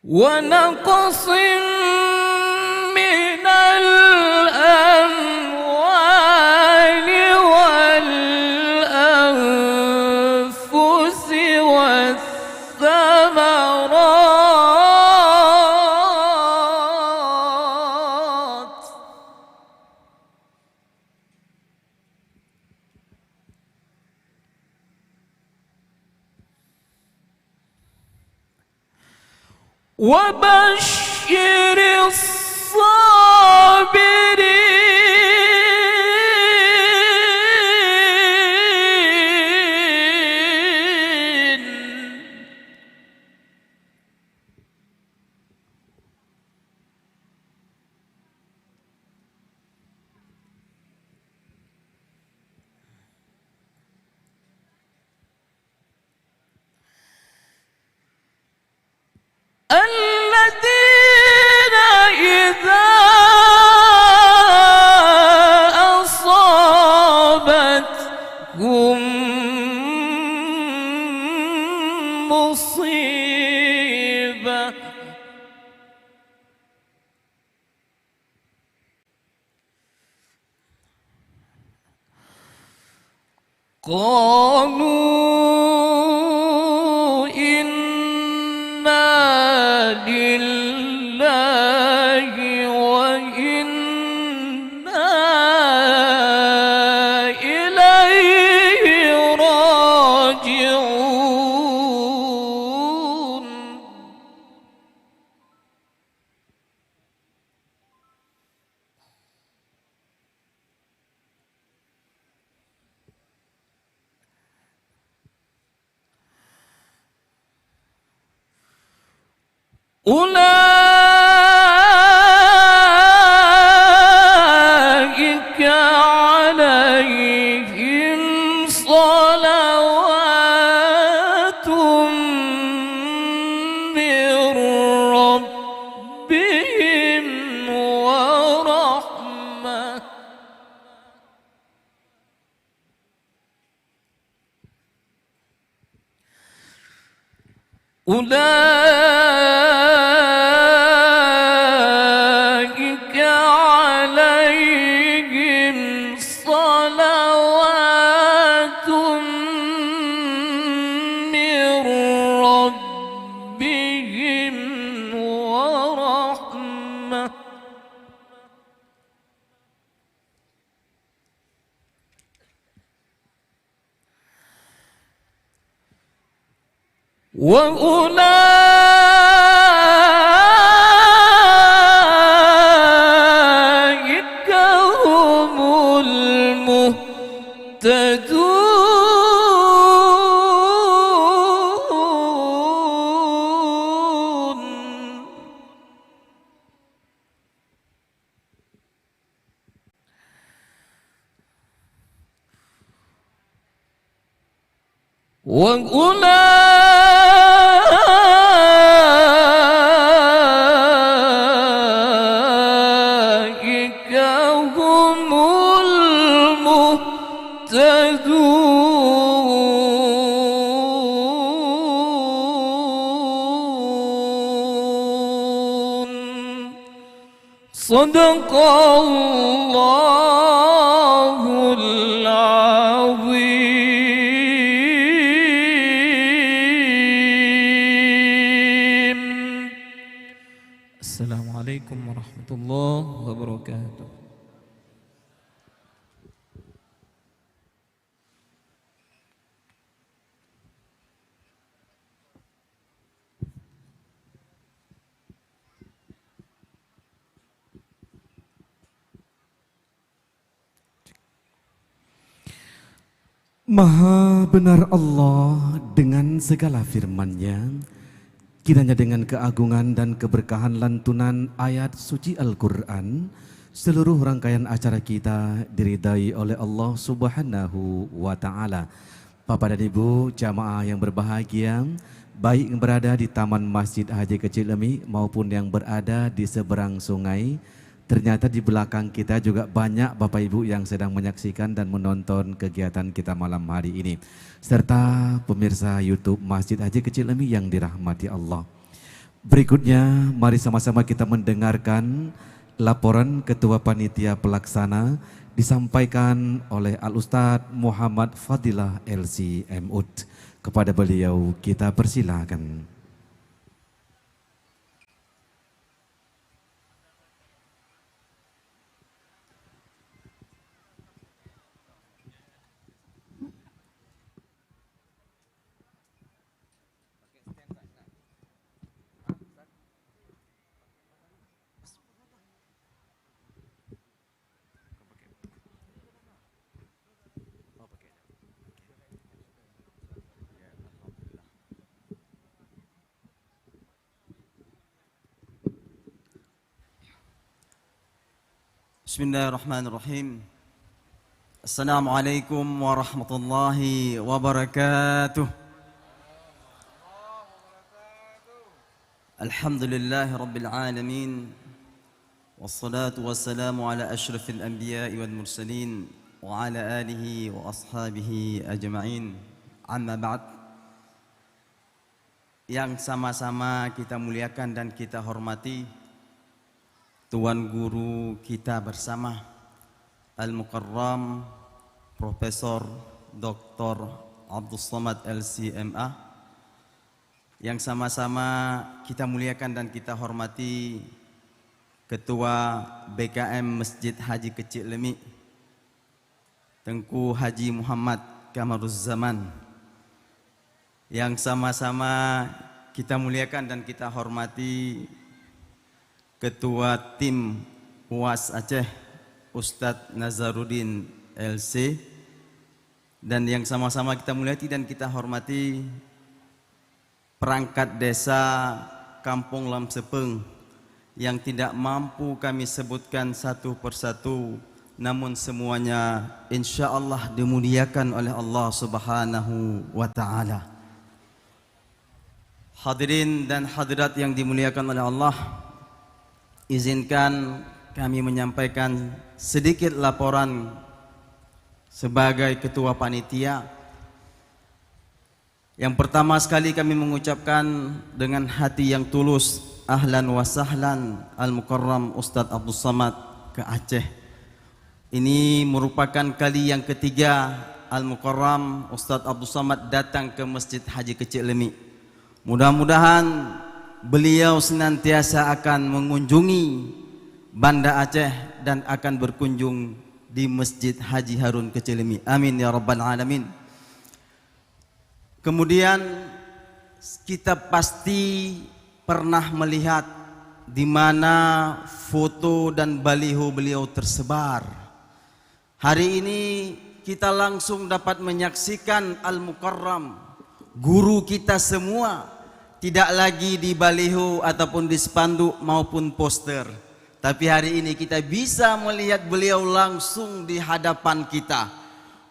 ونقص من الأموال والأنفس والثمرات. وبشر الصابرين. الذين إذا أصابتهم مصيبة قالوا إنا لله أولئك عليهم صلوات من ربهم ورحمة. أولئك عليهم صلوات من ربهم ورحمة. وأولئك هم المهتدون. وأولئك هم المهتدون. صدق الله العظيم. السلام عليكم ورحمة الله وبركاته. Maha benar Allah dengan segala firman-Nya, kiranya dengan keagungan dan keberkahan lantunan ayat suci Al-Quran, seluruh rangkaian acara kita diridai oleh Allah Subhanahu wa Ta'ala. Bapak dan Ibu, jamaah yang berbahagia, baik yang berada di Taman Masjid Haji Kecil Lemi maupun yang berada di seberang sungai, ternyata di belakang kita juga banyak Bapak Ibu yang sedang menyaksikan dan menonton kegiatan kita malam hari ini, serta pemirsa YouTube Masjid Haji Kecil Lemi yang dirahmati Allah. Berikutnya, mari sama-sama kita mendengarkan laporan Ketua Panitia Pelaksana disampaikan oleh Al-Ustadz Muhammad Fadilah L C M Ut. Kepada beliau kita persilakan. Bismillahirrahmanirrahim. Assalamualaikum warahmatullahi wabarakatuh. Alhamdulillahirabbil alamin. Wassalatu wassalamu ala asyrafil anbiya'i wal mursalin wa ala alihi wa ashabihi ajma'in. Amma ba'd. Yang sama-sama kita muliakan dan kita hormati, Tuan Guru kita bersama, Al-Mukarram Profesor Doktor Abdus Somad L C M A, yang sama-sama kita muliakan dan kita hormati, Ketua B K M Masjid Haji Kecik Lemi, Teungku Haji Muhammad Kamaruzzaman, yang sama-sama kita muliakan dan kita hormati, Ketua Tim UAS Aceh, Ustadz Nazaruddin L C, dan yang sama-sama kita muliakan dan kita hormati, perangkat desa Kampung Lam Sepeung yang tidak mampu kami sebutkan satu persatu, namun semuanya insya Allah dimuliakan oleh Allah Subhanahu wa Ta'ala. Hadirin dan hadirat yang dimuliakan oleh Allah, izinkan kami menyampaikan sedikit laporan sebagai ketua panitia. Yang pertama sekali kami mengucapkan dengan hati yang tulus, ahlan wa sahlan Al-Mukarram Ustadz Abdul Samad ke Aceh. Ini merupakan kali yang ketiga Al-Mukarram Ustadz Abdul Samad datang ke Masjid Haji Keuchik Leumik. Mudah-mudahan beliau senantiasa akan mengunjungi Banda Aceh dan akan berkunjung di Masjid Haji Harun Keuchik Leumik. Amin ya rabbal alamin. Kemudian kita pasti pernah melihat di mana foto dan baliho beliau tersebar. Hari ini kita langsung dapat menyaksikan Al-Mukarram, guru kita semua, tidak lagi di baliho ataupun di spanduk maupun poster. Tapi hari ini kita bisa melihat beliau langsung di hadapan kita.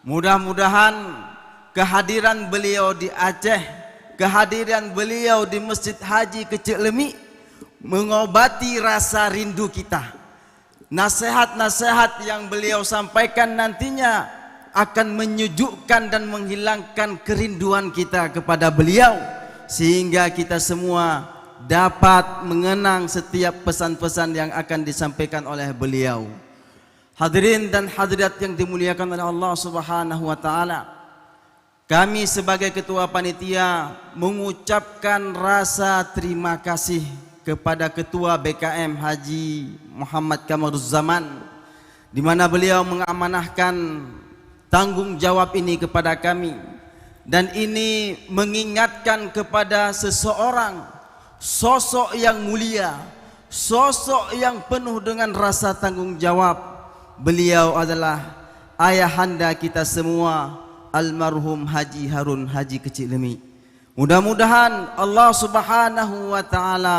Mudah-mudahan kehadiran beliau di Aceh, kehadiran beliau di Masjid Haji Keuchik Leumik mengobati rasa rindu kita. Nasihat-nasihat yang beliau sampaikan nantinya akan menyejukkan dan menghilangkan kerinduan kita kepada beliau, sehingga kita semua dapat mengenang setiap pesan-pesan yang akan disampaikan oleh beliau. Hadirin dan hadirat yang dimuliakan oleh Allah Subhanahu wa Ta'ala, kami sebagai ketua panitia mengucapkan rasa terima kasih kepada Ketua B K M Haji Muhammad Kamaruzzaman, di mana beliau mengamanahkan tanggung jawab ini kepada kami. Dan ini mengingatkan kepada seseorang, sosok yang mulia, sosok yang penuh dengan rasa tanggung jawab. Beliau adalah ayahanda kita semua, almarhum Haji Harun Haji Keuchik Leumik. Mudah-mudahan Allah Subhanahu wa Ta'ala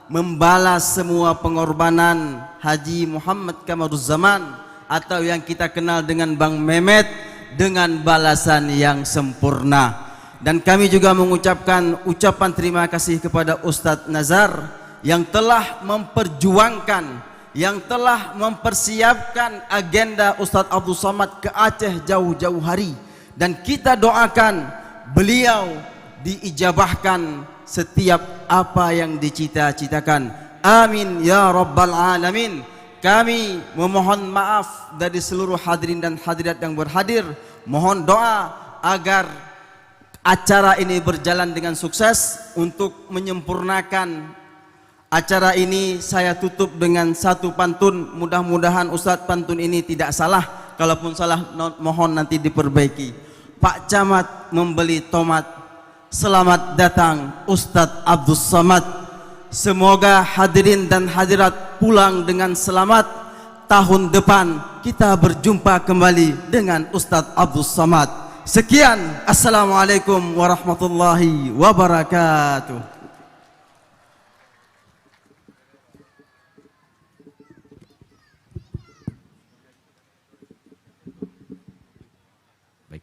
membalas semua pengorbanan Haji Muhammad Kamaruzzaman atau yang kita kenal dengan Bang Memet dengan balasan yang sempurna. Dan kami juga mengucapkan ucapan terima kasih kepada Ustadz Nazar yang telah memperjuangkan, yang telah mempersiapkan agenda Ustadz Abdul Samad ke Aceh jauh-jauh hari. Dan kita doakan beliau diijabahkan setiap apa yang dicita-citakan. Amin ya rabbal alamin. Kami memohon maaf dari seluruh hadirin dan hadirat yang berhadir. Mohon doa agar acara ini berjalan dengan sukses. Untuk menyempurnakan acara ini, saya tutup dengan satu pantun. Mudah-mudahan Ustadz pantun ini tidak salah. Kalaupun salah, no-, mohon nanti diperbaiki. Pak Camat membeli tomat. Selamat datang Ustadz Abdus Samad. Semoga hadirin dan hadirat pulang dengan selamat. Tahun depan kita berjumpa kembali dengan Ustadz Abdus Samad. Sekian. Assalamualaikum warahmatullahi wabarakatuh. Baik.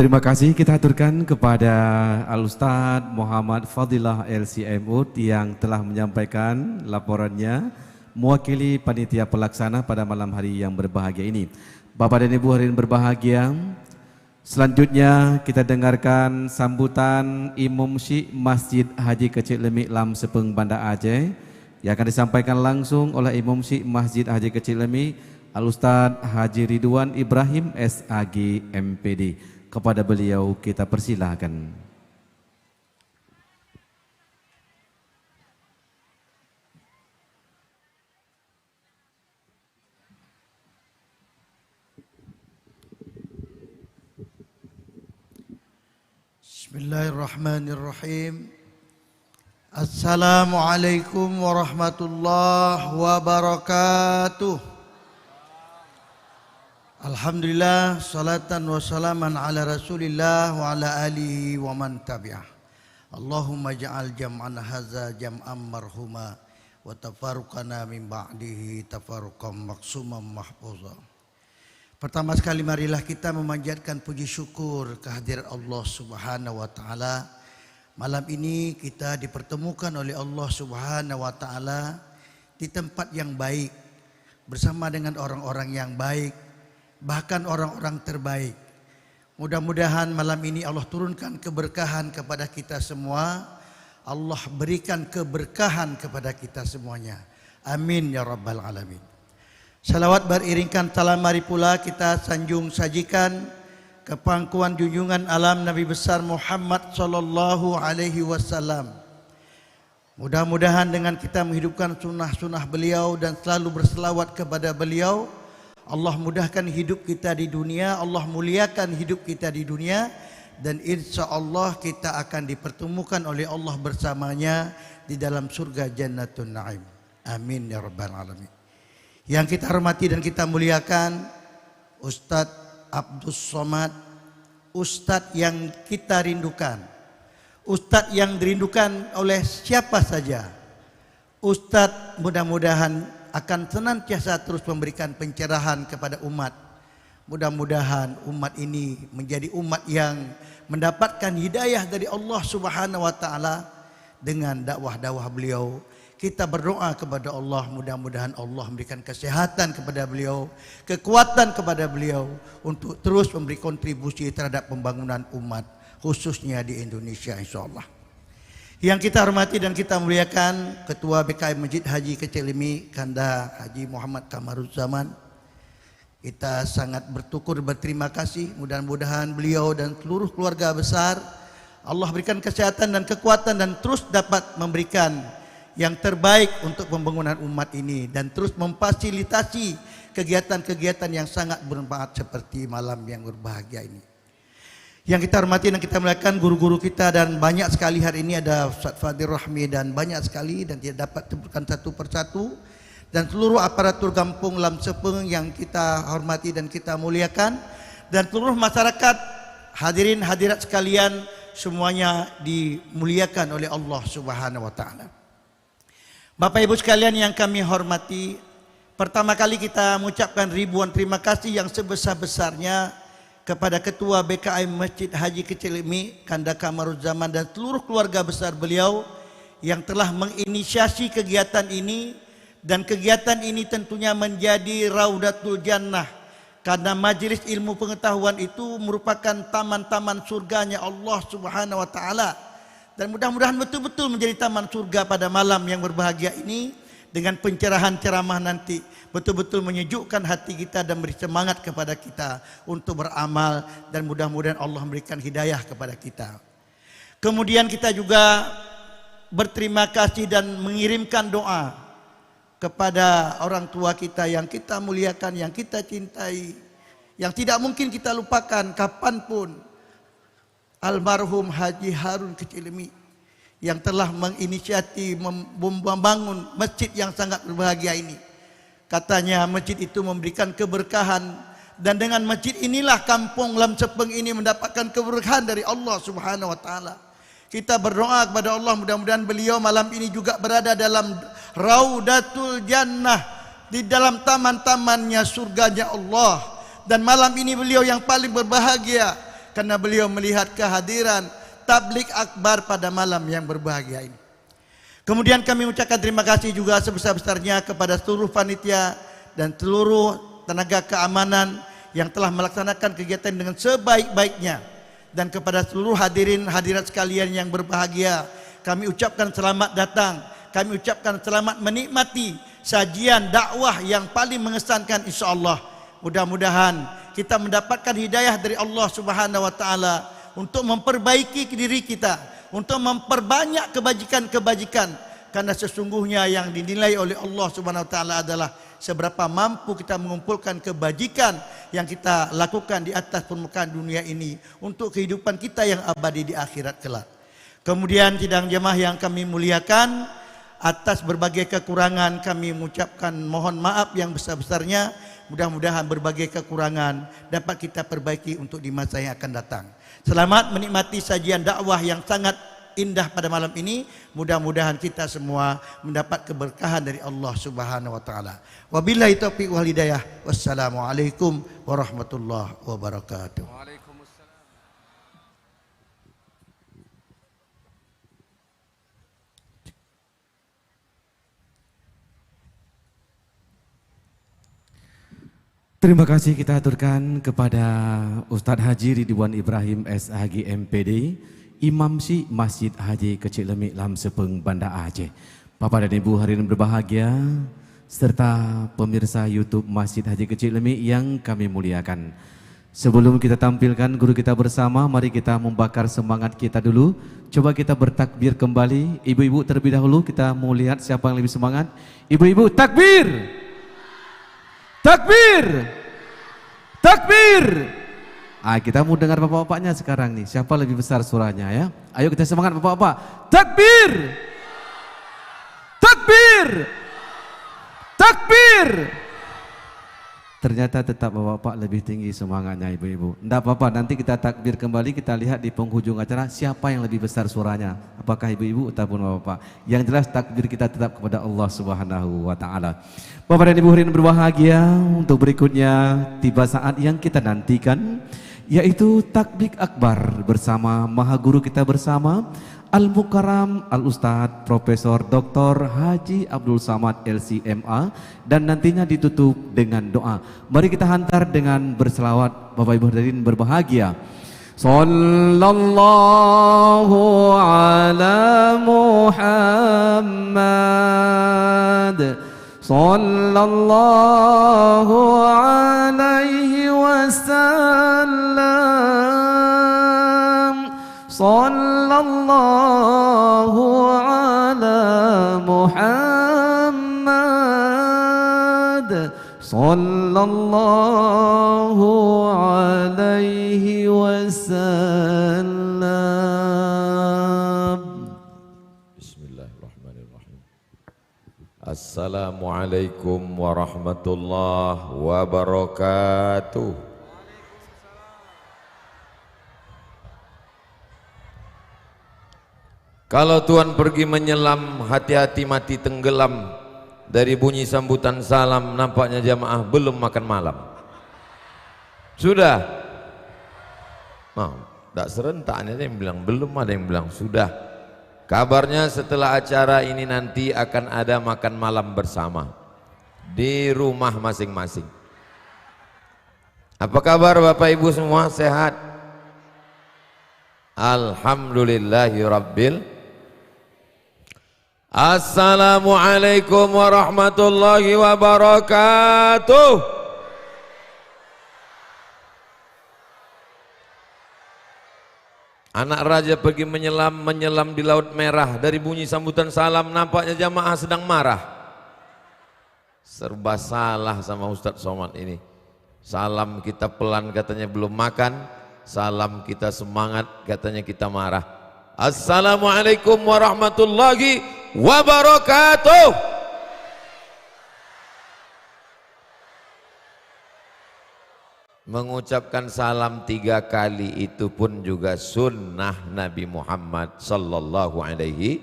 Terima kasih kita haturkan kepada Al-Ustaz Muhammad Fadilah L C M U yang telah menyampaikan laporannya mewakili panitia pelaksana pada malam hari yang berbahagia ini. Bapak dan Ibu hadirin berbahagia, selanjutnya kita dengarkan sambutan Imum Syik Masjid Haji Keuchik Leumik Lam Seupeueng Banda Aceh yang akan disampaikan langsung oleh Imum Syik Masjid Haji Keuchik Leumik, Al-Ustaz Haji Ridwan Ibrahim S A G M P D. Kepada beliau kita persilakan. Bismillahirrahmanirrahim. Assalamualaikum warahmatullahi wabarakatuh. Alhamdulillah, salatan wa salaman ala Rasulillah wa ala alihi wa man tabi'ah. Allahumma ja'al jam'ana hadza jam'an marhuma, wa tafarruqana min ba'dihi tafarruqan maqsuman mahfuza. Pertama sekali, marilah kita memanjatkan puji syukur kehadirat Allah Subhanahu wa Ta'ala. Malam ini kita dipertemukan oleh Allah Subhanahu wa Ta'ala di tempat yang baik, bersama dengan orang-orang yang baik, bahkan orang-orang terbaik. Mudah-mudahan malam ini Allah turunkan keberkahan kepada kita semua. Allah berikan keberkahan kepada kita semuanya. Amin ya rabbal alamin. Salawat beriringkan salam, mari pula kita sanjung sajikan kepangkuan junjungan alam Nabi besar Muhammad sallallahu alaihi wasallam. Mudah-mudahan dengan kita menghidupkan sunnah-sunnah beliau dan selalu berselawat kepada beliau, Allah mudahkan hidup kita di dunia, Allah muliakan hidup kita di dunia, dan insya Allah kita akan dipertemukan oleh Allah bersamanya di dalam surga Jannatun Naim. Amin ya rabbal alamin. Yang kita hormati dan kita muliakan, Ustadz Abdus Somad, Ustadz yang kita rindukan, Ustadz yang dirindukan oleh siapa saja. Ustadz mudah-mudahan akan senantiasa terus memberikan pencerahan kepada umat. Mudah-mudahan umat ini menjadi umat yang mendapatkan hidayah dari Allah Subhanahu wa Ta'ala dengan dakwah-dakwah beliau. Kita berdoa kepada Allah, mudah-mudahan Allah memberikan kesehatan kepada beliau, kekuatan kepada beliau untuk terus memberi kontribusi terhadap pembangunan umat, khususnya di Indonesia, insya Allah. Yang kita hormati dan kita muliakan Ketua B K M Masjid Haji Kecil Lemi, Kanda Haji Muhammad Kamaruzzaman. Kita sangat bersyukur, berterima kasih. Mudah-mudahan beliau dan seluruh keluarga besar Allah berikan kesehatan dan kekuatan dan terus dapat memberikan yang terbaik untuk pembangunan umat ini dan terus memfasilitasi kegiatan-kegiatan yang sangat bermanfaat seperti malam yang berbahagia ini. Yang kita hormati dan kita muliakan guru-guru kita, dan banyak sekali hari ini ada Ustaz Fadil Rahmi dan banyak sekali dan tidak dapat sebutkan satu persatu, dan seluruh aparatur Gampong Lam Sepeng yang kita hormati dan kita muliakan, dan seluruh masyarakat, hadirin hadirat sekalian, semuanya dimuliakan oleh Allah Subhanahu wa Ta'ala. Bapak Ibu sekalian yang kami hormati, pertama kali kita mengucapkan ribuan terima kasih yang sebesar-besarnya kepada Ketua B K M Masjid Haji Kecil Lemi, Kanda Kamaruzzaman, dan seluruh keluarga besar beliau yang telah menginisiasi kegiatan ini, dan kegiatan ini tentunya menjadi Raudatul Jannah, karena majelis ilmu pengetahuan itu merupakan taman-taman surganya Allah Subhanahu wa Ta'ala. Dan mudah-mudahan betul-betul menjadi taman surga pada malam yang berbahagia ini, dengan pencerahan ceramah nanti betul-betul menyejukkan hati kita dan beri semangat kepada kita untuk beramal, dan mudah-mudahan Allah memberikan hidayah kepada kita. Kemudian kita juga berterima kasih dan mengirimkan doa kepada orang tua kita yang kita muliakan, yang kita cintai, yang tidak mungkin kita lupakan kapanpun, almarhum Haji Harun Kecil Lemi, yang telah menginisiasi mem-, membangun masjid yang sangat berbahagia ini. Katanya masjid itu memberikan keberkahan, dan dengan masjid inilah kampung Lam Sepeng ini mendapatkan keberkahan dari Allah Subhanahu wa Ta'ala. Kita berdoa kepada Allah, mudah-mudahan beliau malam ini juga berada dalam Raudatul Jannah, di dalam taman-tamannya surganya Allah. Dan malam ini beliau yang paling berbahagia karena beliau melihat kehadiran tablig akbar pada malam yang berbahagia ini. Kemudian kami ucapkan terima kasih juga sebesar-besarnya kepada seluruh panitia dan seluruh tenaga keamanan yang telah melaksanakan kegiatan dengan sebaik-baiknya. Dan kepada seluruh hadirin hadirat sekalian yang berbahagia, kami ucapkan selamat datang, kami ucapkan selamat menikmati sajian dakwah yang paling mengesankan, insya Allah. Mudah-mudahan kita mendapatkan hidayah dari Allah Subhanahu wa Ta'ala untuk memperbaiki diri kita, untuk memperbanyak kebajikan-kebajikan, karena sesungguhnya yang dinilai oleh Allah Subhanahu wa Ta'ala adalah seberapa mampu kita mengumpulkan kebajikan yang kita lakukan di atas permukaan dunia ini untuk kehidupan kita yang abadi di akhirat kelak. Kemudian, sidang jemaah yang kami muliakan, atas berbagai kekurangan kami mengucapkan mohon maaf yang besar-besarnya. Mudah-mudahan berbagai kekurangan dapat kita perbaiki untuk di masa yang akan datang. Selamat menikmati sajian dakwah yang sangat indah pada malam ini. Mudah-mudahan kita semua mendapat keberkahan dari Allah Subhanahu wa taala. Wabillahi taufiq wal hidayah. Wassalamualaikum warahmatullahi wabarakatuh. Terima kasih kita aturkan kepada Ustaz Haji Ridwan Ibrahim, S H G, M P D, Imam Syik Masjid Haji Keuchik Leumik Lam Seupeueng, Banda Aceh. Bapak dan Ibu hadirin berbahagia, serta pemirsa YouTube Masjid Haji Keuchik Leumik yang kami muliakan. Sebelum kita tampilkan guru kita bersama, mari kita membakar semangat kita dulu. Coba kita bertakbir kembali. Ibu-ibu terlebih dahulu, kita mau lihat siapa yang lebih semangat. Ibu-ibu, takbir! Takbir! Takbir! Ah, kita mau dengar bapak-bapaknya sekarang nih. Siapa lebih besar suaranya, ya? Ayo kita semangat, bapak-bapak. Takbir! Takbir! Takbir! Ternyata tetap bapak-bapak lebih tinggi semangatnya, ibu-ibu. Ndak apa-apa, nanti kita takbir kembali, kita lihat di penghujung acara siapa yang lebih besar suaranya. Apakah ibu-ibu ataupun bapak-bapak? Yang jelas, takbir kita tetap kepada Allah Subhanahu wa taala. Bapak dan Ibu hadirin berbahagia, untuk berikutnya tiba saat yang kita nantikan, yaitu takbir akbar bersama Maha Guru kita bersama, Al-Mukarram Al-Ustadz Profesor Doktor Haji Abdul Samad, L C M A, dan nantinya ditutup dengan doa. Mari kita hantar dengan berselawat, Bapak Ibu hadirin berbahagia. Sallallahu ala Muhammad. Sallallahu alaihi wasallam. Sallallahu ala Muhammad. Sallallahu alaihi wasallam. Bismillahirrahmanirrahim. Assalamualaikum warahmatullahi wabarakatuh. Kalau tuan pergi menyelam, hati-hati mati tenggelam. Dari bunyi sambutan salam, nampaknya jamaah belum makan malam. Sudah? Nah, tak serentak, ada yang bilang belum, ada yang bilang sudah. Kabarnya setelah acara ini nanti akan ada makan malam bersama di rumah masing-masing. Apa kabar Bapak Ibu semua, sehat? Alhamdulillahirabbil. Assalamualaikum warahmatullahi wabarakatuh. Anak raja pergi menyelam, menyelam di Laut Merah. Dari bunyi sambutan salam, nampaknya jamaah sedang marah. Serba salah sama Ustadz Somad ini. Salam kita pelan katanya belum makan, salam kita semangat katanya kita marah. Assalamualaikum warahmatullahi wabarakatuh. Mengucapkan salam tiga kali itu pun juga sunnah Nabi Muhammad sallallahu alaihi.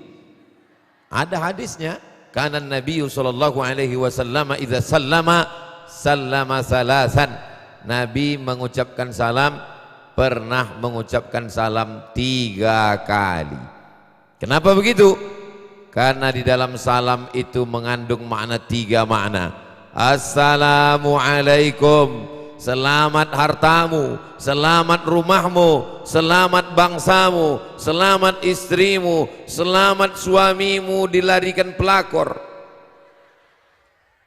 Ada hadisnya, kana Nabi sallallahu alaihi wasallam idza sallama, sallama salasan. Nabi mengucapkan salam, pernah mengucapkan salam tiga kali. Kenapa begitu? Karena di dalam salam itu mengandung makna tiga makna. Assalamualaikum. Selamat hartamu, selamat rumahmu, selamat bangsamu, selamat istrimu, selamat suamimu dilarikan pelakor.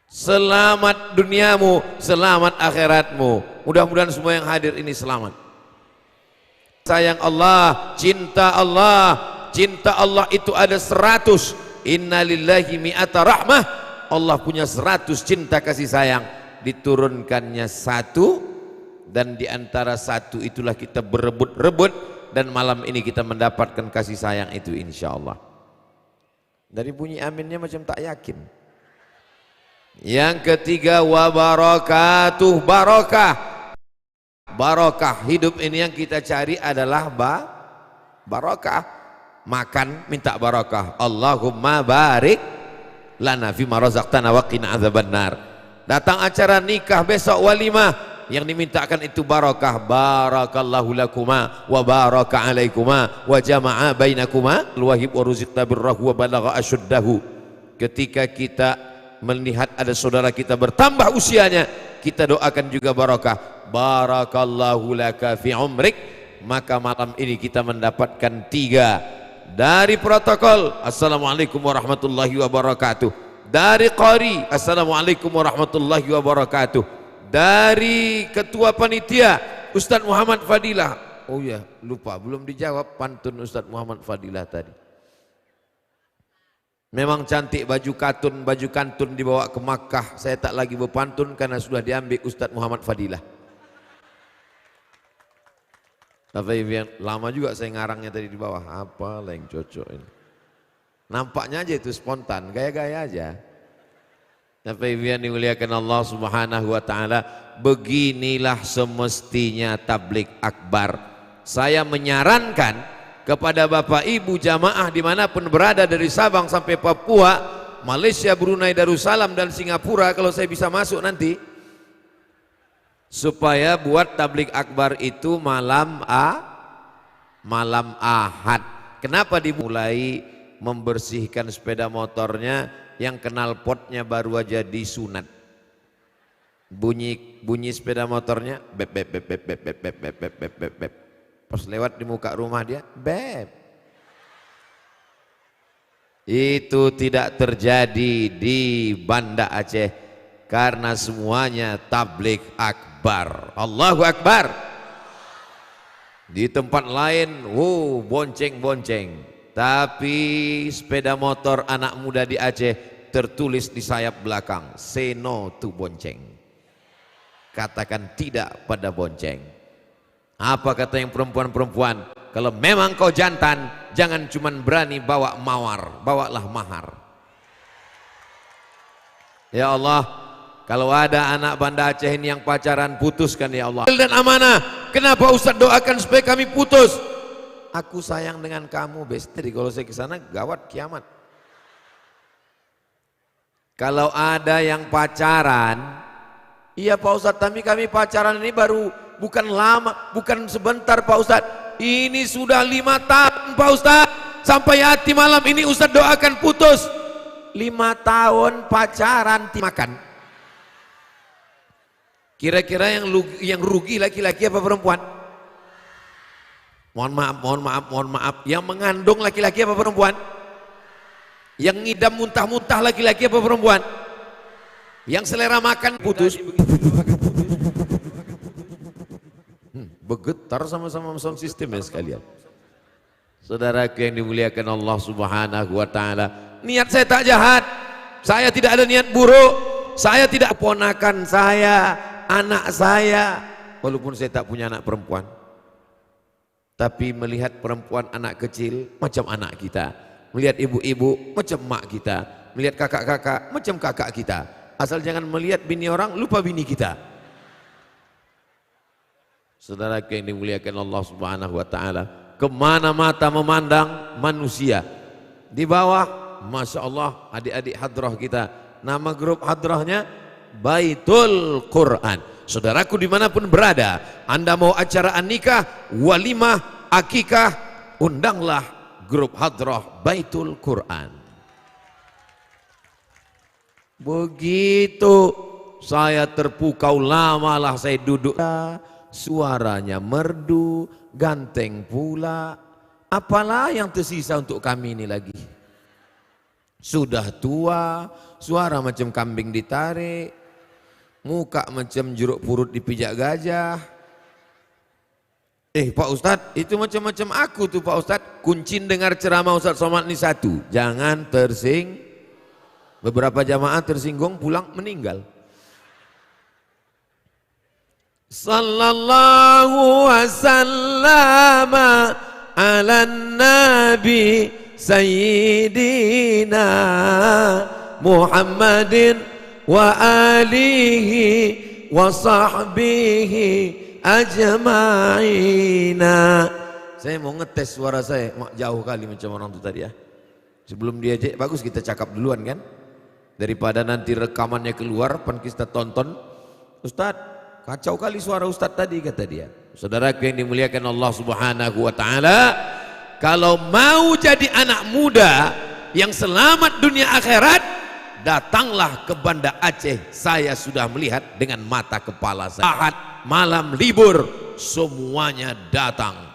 Selamat duniamu, selamat akhiratmu. Mudah-mudahan semua yang hadir ini selamat. Sayang Allah, cinta Allah, cinta Allah itu ada seratus. Inna lillahi mi'ata rahmah. Allah punya seratus cinta kasih sayang. Diturunkannya satu, dan di antara satu itulah kita berebut-rebut, dan malam ini kita mendapatkan kasih sayang itu, insya Allah. Dari bunyi aminnya macam tak yakin. Yang ketiga, wabarakatuh, barokah. Barokah hidup ini yang kita cari adalah ba-, barokah. Makan minta barokah. Allahumma barik lana fima razaqtana wa qina adzabannar. Datang acara nikah besok walimah, yang dimintakan itu barokah. Barakallahu lakuma wa baraka alaikuma wa jama'a bainakuma. Al-wahib wa ruziqta birrahu wa balagha asyuddahu. Ketika kita melihat ada saudara kita bertambah usianya, kita doakan juga barokah. Barakallahu laka fi umrik. Maka malam ini kita mendapatkan tiga. Dari protokol, "Assalamualaikum warahmatullahi wabarakatuh." Dari qari, "Assalamualaikum warahmatullahi wabarakatuh." Dari ketua panitia, Ustaz Muhammad Fadilah. Oh ya, lupa, belum dijawab pantun Ustaz Muhammad Fadilah tadi. Memang cantik baju katun, baju kantun dibawa ke Makkah. Saya tak lagi berpantun karena sudah diambil Ustaz Muhammad Fadilah. Tapi biar lama juga saya ngarangnya tadi di bawah. Apa yang cocok ini? Nampaknya aja itu spontan, gaya-gaya aja. Tapi yang dimuliakan Allah Subhanahu wa Ta'ala, beginilah semestinya tablik akbar. Saya menyarankan kepada Bapak Ibu jamaah dimanapun berada, dari Sabang sampai Papua, Malaysia, Brunei Darussalam, dan Singapura, kalau saya bisa masuk nanti, supaya buat tablik akbar itu malam A-, malam Ahad. Kenapa dimulai membersihkan sepeda motornya yang knalpotnya baru aja disunat? Bunyi, bunyi sepeda motornya, bep, bep, bep, bep, bep, bep, bep, bep, bep, bep, bep. Pas lewat di muka rumah dia, bep. Itu tidak terjadi di Banda Aceh karena semuanya tablik akbar. Allahu Akbar. Di tempat lain, wow, bonceng-bonceng. Tapi sepeda motor anak muda di Aceh tertulis di sayap belakang, "Say no to bonceng." Katakan tidak pada bonceng. Apa kata yang perempuan-perempuan? Kalau memang kau jantan, jangan cuman berani bawa mawar, bawalah mahar. Ya Allah, kalau ada anak Banda Aceh ini yang pacaran, putuskan ya Allah. Dan amanah, kenapa Ustaz doakan supaya kami putus? Aku sayang dengan kamu, bestie. Kalau saya ke sana, gawat kiamat. Kalau ada yang pacaran, "Iya, Pak Ustadz, tapi kami pacaran ini baru bukan lama, bukan sebentar, Pak Ustadz. Ini sudah lima tahun, Pak Ustadz. Sampai hati malam ini Ustadz doakan putus." Lima tahun pacaran ti makan. Kira-kira yang lu-, yang rugi laki-laki apa perempuan? Mohon maaf, mohon maaf, mohon maaf. Yang mengandung laki-laki apa perempuan? Yang ngidam muntah-muntah laki-laki apa perempuan? Yang selera makan putus. Hmm, bergetar sama-sama sound system ya sekalian. Saudaraku yang dimuliakan Allah Subhanahu wa Ta'ala, niat saya tak jahat. Saya tidak ada niat buruk. Saya tidak, ponakan saya, anak saya, walaupun saya tak punya anak perempuan. Tapi melihat perempuan anak kecil, macam anak kita. Melihat ibu-ibu, macam mak kita. Melihat kakak-kakak, macam kakak kita. Asal jangan melihat bini orang, lupa bini kita. Saudara yang dimuliakan Allah Subhanahu wa Ta'ala, kemana mata memandang manusia? Di bawah, Masya Allah, adik-adik hadrah kita. Nama grup hadrahnya? Baitul Quran. Saudaraku dimanapun berada, Anda mau acara nikah, walimah, akikah, undanglah grup hadrah Baitul Quran. Begitu saya terpukau, lamalah saya duduk. Suaranya merdu, ganteng pula. Apalah yang tersisa untuk kami ini lagi? Sudah tua, suara macam kambing ditarik, muka macam jeruk purut dipijak gajah. Eh, Pak Ustadz, itu macam-macam aku tu, Pak Ustadz. Kuncin dengar ceramah Ustadz Somad ni satu. Jangan tersing-, beberapa jamaah tersinggung, pulang meninggal. Sallallahu wasallam ala nabi sayyidina Muhammadin Wa alihi wa sahbihi ajma'ina. Saya mau ngetes suara saya, mak jauh kali macam orang tu tadi ya. Sebelum dia cek, bagus kita cakap duluan kan? Daripada nanti rekamannya keluar, pan kita tonton. "Ustaz, kacau kali suara Ustaz tadi," kata dia. Saudaraku yang dimuliakan Allah Subhanahu wa Ta'ala, kalau mau jadi anak muda yang selamat dunia akhirat, datanglah ke Banda Aceh. Saya sudah melihat dengan mata kepala saya. Ahad, malam libur, semuanya datang.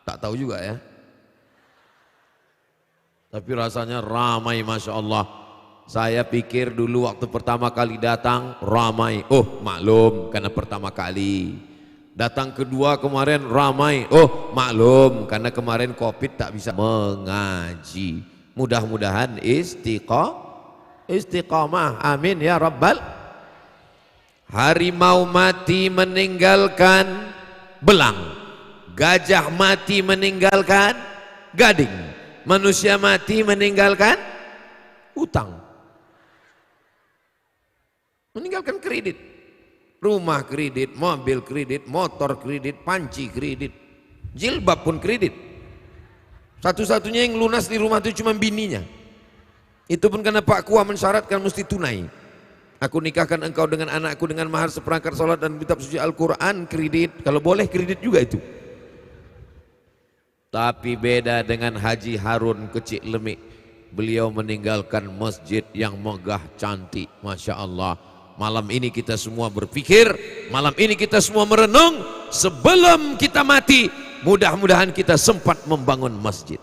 Tak tahu juga ya. Tapi rasanya ramai, Masya Allah. Saya pikir dulu waktu pertama kali datang, ramai. Oh, maklum, karena pertama kali. Datang kedua kemarin, ramai. Oh, maklum, karena kemarin covid tak bisa mengaji. Mudah-mudahan istiqa-, istiqamah. Amin ya rabbal. Harimau mati meninggalkan belang, gajah mati meninggalkan gading, manusia mati meninggalkan utang. Meninggalkan kredit. Rumah kredit, mobil kredit, motor kredit, panci kredit, jilbab pun kredit. Satu-satunya yang lunas di rumah itu cuma bininya. Itu pun karena Pak Kua mensyaratkan mesti tunai. "Aku nikahkan engkau dengan anakku dengan mahar seperangkat salat dan kitab suci Al-Quran, kredit." Kalau boleh, kredit juga itu. Tapi beda dengan Haji Harun Kecik Lemik. Beliau meninggalkan masjid yang megah cantik. Masya Allah. Malam ini kita semua berpikir, malam ini kita semua merenung, sebelum kita mati, mudah-mudahan kita sempat membangun masjid.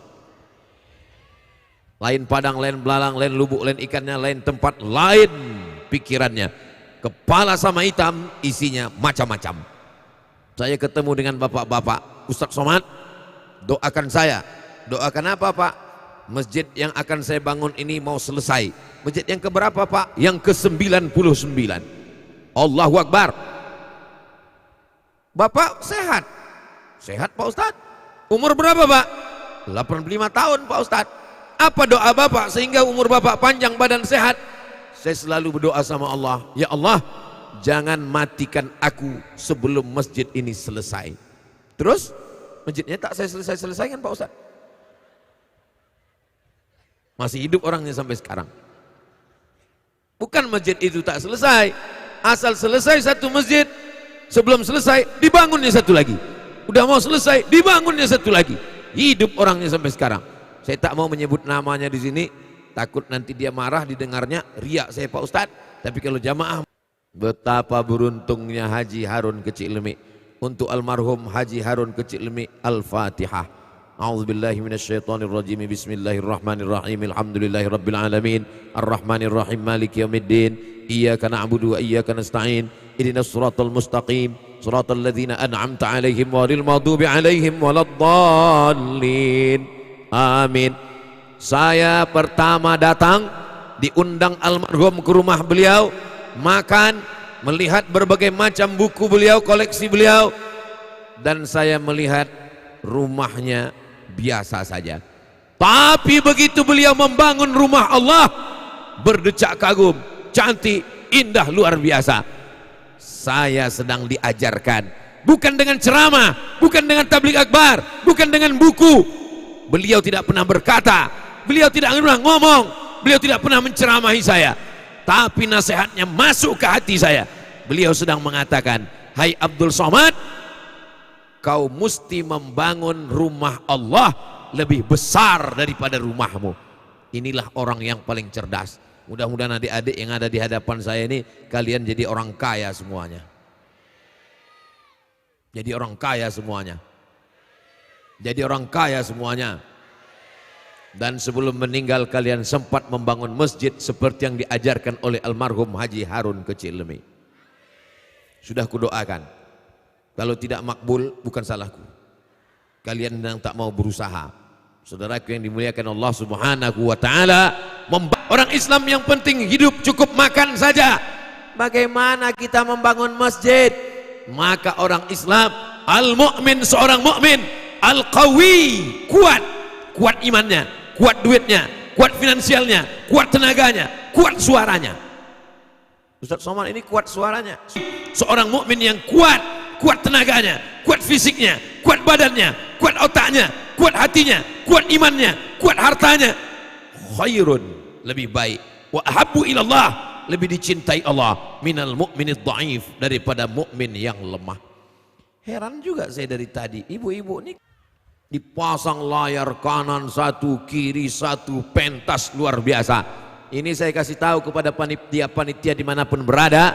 Lain padang, lain belalang, lain lubuk, lain ikannya, lain tempat, lain pikirannya. Kepala sama hitam, isinya macam-macam. Saya ketemu dengan bapak-bapak, "Ustaz Somad, doakan saya." "Doakan apa, Pak?" "Masjid yang akan saya bangun ini mau selesai." "Masjid yang keberapa, Pak?" "Yang ke sembilan puluh sembilan." Allahu Akbar. "Bapak sehat?" "Sehat, Pak Ustaz." "Umur berapa, Pak?" "Delapan puluh lima tahun, Pak Ustaz." "Apa doa Bapak sehingga umur Bapak panjang badan sehat?" "Saya selalu berdoa sama Allah, 'Ya Allah, jangan matikan aku sebelum masjid ini selesai.'" "Terus?" "Masjidnya tak saya selesai-selesaikan, Pak Ustaz. Masih hidup orangnya sampai sekarang." Bukan masjid itu tak selesai. Asal selesai satu masjid, sebelum selesai, dibangunnya satu lagi. Udah mau selesai, dibangunnya satu lagi. Hidup orangnya sampai sekarang. Saya tak mau menyebut namanya di sini, takut nanti dia marah didengarnya, riak saya, Pak Ustaz. Tapi kalau jamaah, betapa beruntungnya Haji Harun Kecik Lemik. Untuk almarhum Haji Harun Kecik Lemik, Al-Fatihah. A'udzubillahi minasyaitonirrajim. Bismillahirrahmanirrahim. Alhamdulillahirabbil alamin. Arrahmanirrahim. Maliki yaumiddin. Iyyaka na'budu wa iyyaka nasta'in. Ihdinas siratal mustaqim. Siratal ladzina an'amta 'alaihim ghairil maghdubi 'alaihim waladdallin. Amin. Saya pertama datang, diundang almarhum ke rumah beliau, makan, melihat berbagai macam buku beliau, koleksi beliau, dan saya melihat rumahnya biasa saja. Tapi begitu beliau membangun rumah Allah, berdecak kagum, cantik, indah, luar biasa. Saya sedang diajarkan, bukan dengan ceramah, bukan dengan tablig akbar, bukan dengan buku. Beliau tidak pernah berkata, beliau tidak pernah ngomong, beliau tidak pernah menceramahi saya. Tapi nasihatnya masuk ke hati saya. Beliau sedang mengatakan, "Hai Abdul Somad, kau musti membangun rumah Allah lebih besar daripada rumahmu." Inilah orang yang paling cerdas. Mudah-mudahan adik-adik yang ada di hadapan saya ini, kalian jadi orang kaya semuanya. Jadi orang kaya semuanya. Jadi orang kaya semuanya. Dan sebelum meninggal, kalian sempat membangun masjid seperti yang diajarkan oleh almarhum Haji Harun Kecik Lemik. Sudah kudoakan. Kalau tidak makbul, bukan salahku. Kalian yang tak mau berusaha. Saudaraku yang dimuliakan Allah Subhanahu wa Ta'ala, memba-, orang Islam yang penting hidup cukup makan saja. Bagaimana kita membangun masjid? Maka orang Islam, al-mu'min, seorang mukmin, al-qawi, kuat. Kuat imannya, kuat duitnya, kuat finansialnya, kuat tenaganya, kuat suaranya. Ustaz Somad ini kuat suaranya. Seorang mukmin yang kuat, kuat tenaganya, kuat fisiknya, kuat badannya, kuat otaknya, kuat hatinya, kuat imannya, kuat hartanya. Khairun, lebih baik. Wa ahabbu ilallah, lebih dicintai Allah, minal mu'minid dhaif, daripada mukmin yang lemah. Heran juga saya dari tadi, ibu-ibu ni dipasang layar kanan satu, kiri satu, pentas luar biasa. Ini saya kasih tahu kepada panitia-panitia dimanapun berada,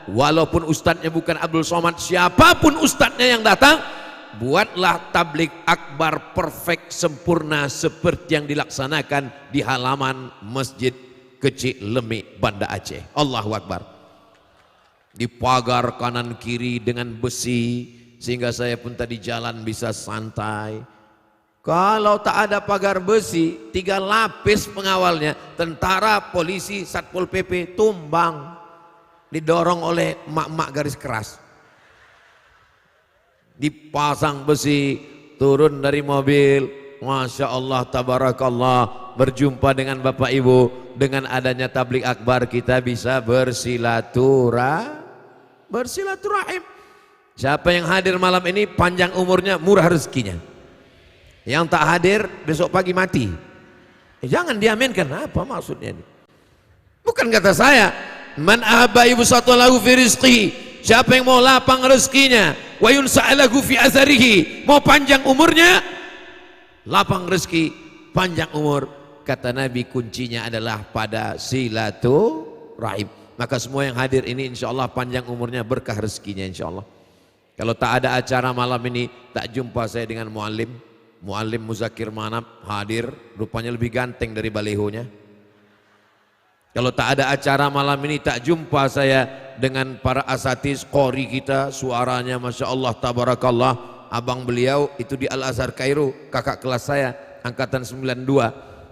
walaupun ustadznya bukan Abdul Somad, siapapun ustadznya yang datang, buatlah tablik akbar perfect, sempurna seperti yang dilaksanakan di halaman Masjid Kecik Lemik, Banda Aceh. Allahu Akbar. Dipagar kanan kiri dengan besi, sehingga saya pun tadi jalan bisa santai. Kalau tak ada pagar besi, tiga lapis pengawalnya, tentara, polisi, Satpol P P, tumbang. Didorong oleh mak-mak garis keras. Dipasang besi, turun dari mobil. Masya Allah, tabarakallah. Berjumpa dengan Bapak Ibu. Dengan adanya tablik akbar, kita bisa bersilatura-, bersilaturahim. Siapa yang hadir malam ini, panjang umurnya, murah rezekinya. Yang tak hadir, besok pagi mati. Eh, jangan diaminkan. Apa maksudnya ini? Bukan kata saya. "Man ahabba yubsata lahu fi rizqi." Siapa yang mau lapang rezekinya, "wa yunsa'a lahu fi azarihi," mau panjang umurnya, lapang rezeki, panjang umur. Kata Nabi, kuncinya adalah pada silaturahim. Maka semua yang hadir ini, insya Allah, panjang umurnya, berkah rezekinya, insya Allah. Kalau tak ada acara malam ini, tak jumpa saya dengan Muallim. Muallim Muzakir Manap hadir, rupanya lebih ganteng dari balehonya. Kalau tak ada acara malam ini, tak jumpa saya dengan para asatiz qori kita, suaranya Masya Allah, tabarakallah. Abang beliau itu di Al-Azhar Kairo, kakak kelas saya, angkatan sembilan dua.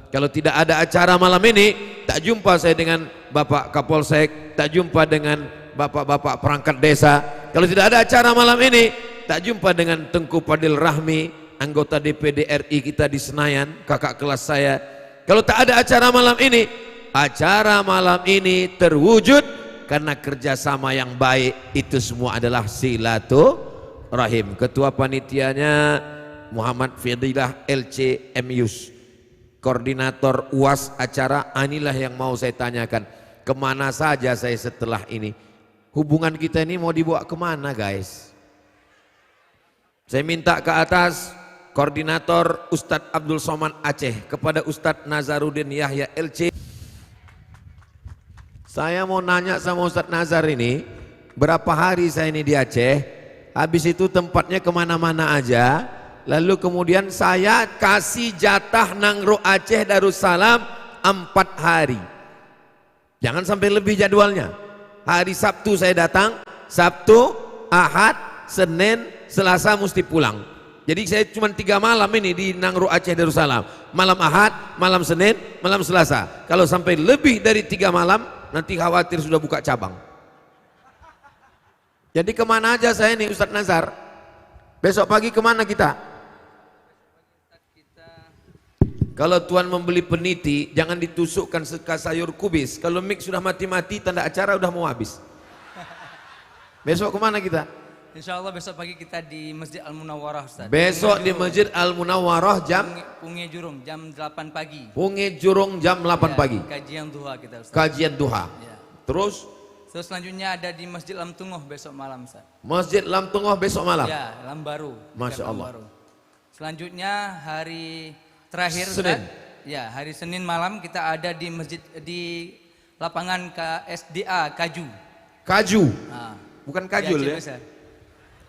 Kalau tidak ada acara malam ini, tak jumpa saya dengan Bapak Kapolsek, tak jumpa dengan bapak-bapak perangkat desa. Kalau tidak ada acara malam ini, tak jumpa dengan Tengku Fadil Rahmi, anggota D P D R I kita di Senayan, kakak kelas saya. Kalau tak ada acara malam ini, acara malam ini terwujud karena kerjasama yang baik. Itu semua adalah silaturahim. Ketua panitianya Muhammad Fadilah, L C M Yus. Koordinator U A S acara, inilah yang mau saya tanyakan. Kemana saja saya setelah ini? Hubungan kita ini mau dibawa kemana, guys? Saya minta ke atas, koordinator Ustadz Abdul Somad Aceh, kepada Ustadz Nazaruddin Yahya L C. Saya mau nanya sama Ustadz Nazar ini, berapa hari saya ini di Aceh, habis itu tempatnya kemana-mana aja, lalu kemudian saya kasih jatah Nanggroe Aceh Darussalam empat hari. Jangan sampai lebih jadwalnya. Hari Sabtu saya datang, Sabtu, Ahad, Senin, Selasa mesti pulang. Jadi saya cuma tiga malam ini di Nanggroe Aceh Darussalam. Malam Ahad, malam Senin, malam Selasa. Kalau sampai lebih dari tiga malam, nanti khawatir sudah buka cabang. Jadi kemana aja saya ini, Ustadz Nazar? Besok pagi kemana kita? Kalau tuan membeli peniti, jangan ditusukkan seka sayur kubis. Kalau mik sudah mati-mati, tanda acara udah mau habis. Besok kemana kita? Insya Allah besok pagi kita di Masjid Al Munawwarah, Ustaz. Besok di Masjid Al Munawwarah jam Punge, Punge Jurong jam delapan pagi. Punge Jurong jam delapan Ya, pagi. Kajian duha kita, Ustaz. Kajian duha. Ya. Terus? Terus selanjutnya ada di Masjid Lam Tungoh besok malam, Ustaz. Masjid Lam Tungoh besok malam. Ya, Lam Baru. Dekat Masya Lam Allah. Baru. Selanjutnya hari terakhir, Senin. Ustaz. Ya, hari Senin malam kita ada di masjid, di lapangan K S D A Kaju. Kaju. Ah. Bukan Kajul, Di Aceh ya? Besar.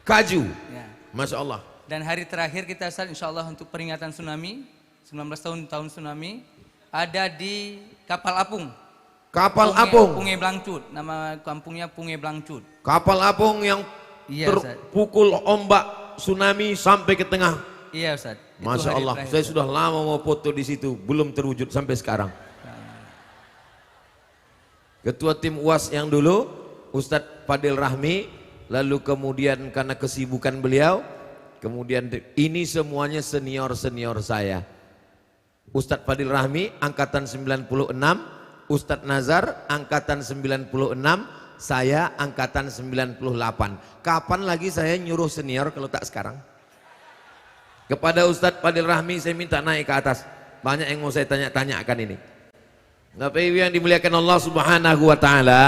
Kaju. Ya. Masya Allah. Dan hari terakhir kita, Ustaz, insya Allah untuk peringatan tsunami, sembilan belas tahun, tahun tsunami, ada di Kapal Apung. Kapal Punge, Apung. Punge Blangcut. Nama kampungnya Punge Blangcut. Kapal Apung yang Iya, Ustaz. terpukul ombak tsunami sampai ke tengah. Iya, Ustaz. Itu Masya hari Allah, terakhir, saya Ustaz. sudah lama mau foto di situ, belum terwujud sampai sekarang. Nah. Ketua tim U A S yang dulu, Ustadz Fadil Rahmi, lalu kemudian karena kesibukan beliau, kemudian di-, ini semuanya senior-senior saya. Ustadz Fadil Rahmi, angkatan sembilan puluh enam, Ustadz Nazar, angkatan sembilan puluh enam, Saya angkatan sembilan puluh delapan. Kapan lagi saya nyuruh senior kalau tak sekarang? Kepada Ustadz Fadil Rahmi saya minta naik ke atas. Banyak yang mau saya tanya-tanyakan ini. Bapak Ibu yang dimuliakan Allah Subhanahu wa Ta'ala,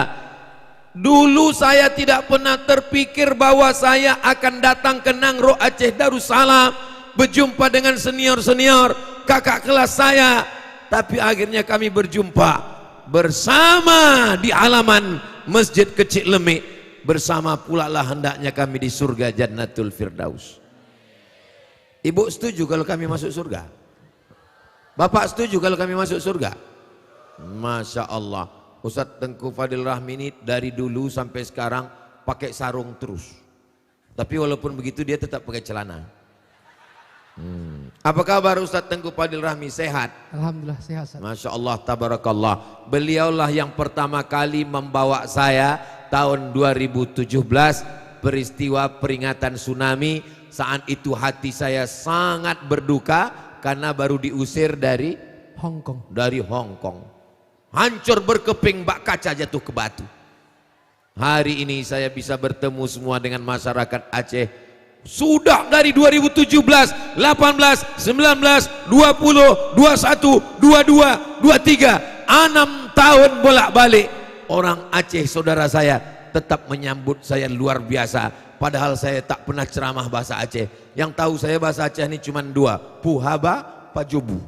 dulu saya tidak pernah terpikir bahwa saya akan datang ke Nanggroe Aceh Darussalam, berjumpa dengan senior-senior, kakak kelas saya. Tapi akhirnya kami berjumpa bersama di halaman Masjid Kecik Lemik, bersama pula lah hendaknya kami di surga Jannatul Firdaus. Ibu setuju kalau kami masuk surga? Bapak setuju kalau kami masuk surga? Masya Allah. Ustadz Tengku Fadil Rahmi ini dari dulu sampai sekarang pakai sarung terus. Tapi walaupun begitu dia tetap pakai celana. Hmm. Apa kabar Ustadz Tengku Fadil Rahmi? Sehat? Alhamdulillah sehat, Ustaz. Masya Allah, tabarakallah. Beliaulah yang pertama kali membawa saya tahun dua ribu tujuh belas peristiwa peringatan tsunami. Saat itu hati saya sangat berduka karena baru diusir dari Hong Kong. Dari Hong Kong. Hancur berkeping bak kaca jatuh ke batu. Hari ini saya bisa bertemu semua dengan masyarakat Aceh. Sudah dari dua ribu tujuh belas, delapan belas, sembilan belas, dua puluh, dua satu, dua dua, dua tiga, enam tahun bolak-balik. Orang Aceh saudara saya tetap menyambut saya luar biasa. Padahal saya tak pernah ceramah bahasa Aceh. Yang tahu saya bahasa Aceh ni cuma dua, puhaba, pajobu.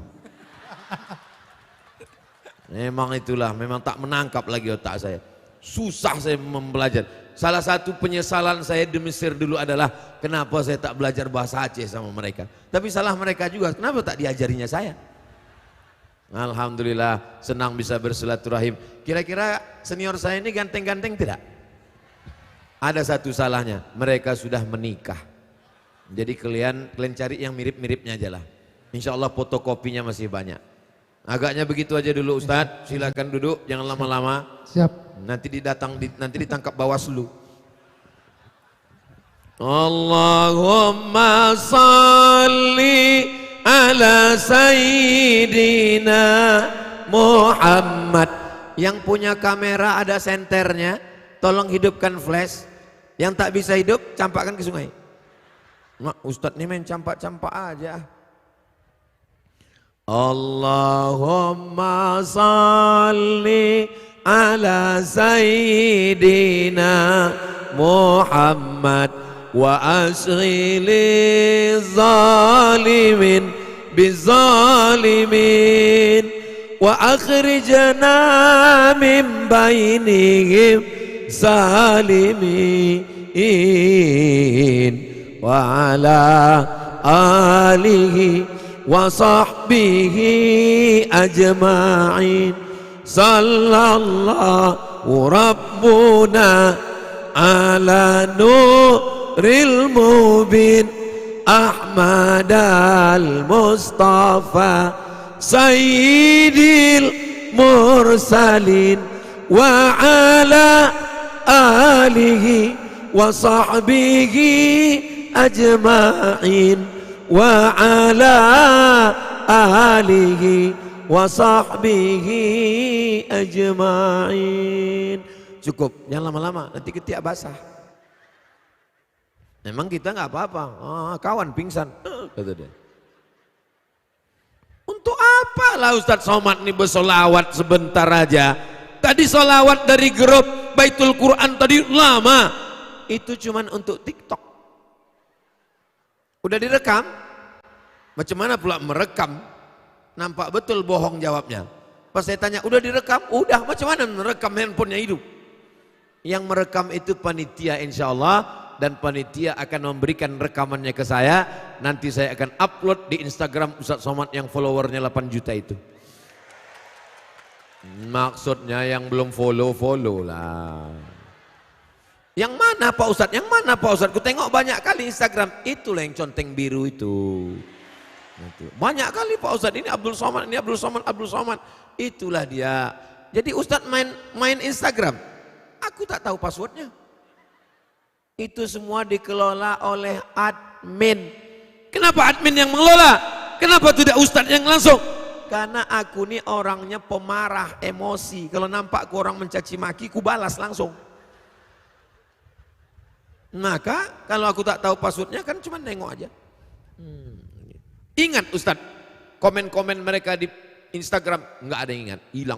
Memang itulah, memang tak menangkap lagi otak saya. Susah saya mempelajari. Salah satu penyesalan saya di Mesir dulu adalah kenapa saya tak belajar bahasa Aceh sama mereka. Tapi salah mereka juga, kenapa tak diajarinya saya? Alhamdulillah, senang bisa bersilaturahim. Kira-kira senior saya ini ganteng-ganteng tidak? Ada satu salahnya, mereka sudah menikah. Jadi kalian, kalian cari yang mirip-miripnya aja lah. Insya Allah fotokopinya masih banyak. Agaknya begitu aja dulu, Ustaz. Silakan duduk, jangan lama-lama. Siap. Nanti didatang, di, nanti ditangkap Bawaslu. Allahumma salli ala Sayyidina Muhammad. Yang punya kamera ada senternya, tolong hidupkan flash. Yang tak bisa hidup, campakkan ke sungai. Mak, Ustaz ni main campak-campak aja. Allahumma salli ala Sayyidina Muhammad wa ashghili zalimin bizalimin wa akhrijna min bainihim salimin. Wa ala alihi wa sahbihi ajma'in. Sallallahu Rabbuna ala nuril mubin Ahmadal Mustafa Sayyidil Mursalin wa ala alihi wa sahbihi ajma'in. Wa ala alihi wa sahbihi ajma'in. Cukup, jangan lama-lama, nanti ketiak basah. Memang kita nggak apa-apa. Ah, kawan pingsan, kata dia. Untuk apalah Ustaz Somad ni bersolawat sebentar aja? Tadi solawat dari grup Baitul Quran tadi lama. Itu cuman untuk TikTok. Udah direkam? Macam mana pula merekam? Nampak betul bohong jawabnya. Pas saya tanya, "Udah direkam?" "Udah." Macam mana merekam handphonenya hidup? Yang merekam itu panitia, insya Allah, dan panitia akan memberikan rekamannya ke saya. Nanti saya akan upload di Instagram Ustaz Somad yang followernya delapan juta itu. Maksudnya yang belum follow, follow lah. "Yang mana Pak Ustadz? Yang mana Pak Ustadz? Ku tengok banyak kali Instagram." Itulah yang conteng biru itu. Itu. Banyak kali Pak Ustadz, ini Abdul Somad, ini Abdul Somad, Abdul Somad. Itulah dia. Jadi Ustadz main main Instagram. Aku tak tahu passwordnya. Itu semua dikelola oleh admin. Kenapa admin yang mengelola? Kenapa tidak Ustadz yang langsung? Karena aku ni orangnya pemarah, emosi. Kalau nampak ku orang mencaci maki, ku balas langsung. Maka kalau aku tak tahu passwordnya, kan cuma nengok aja. Hmm. Ingat, Ustaz, komen-komen mereka di Instagram, nggak ada yang ingat, hilang.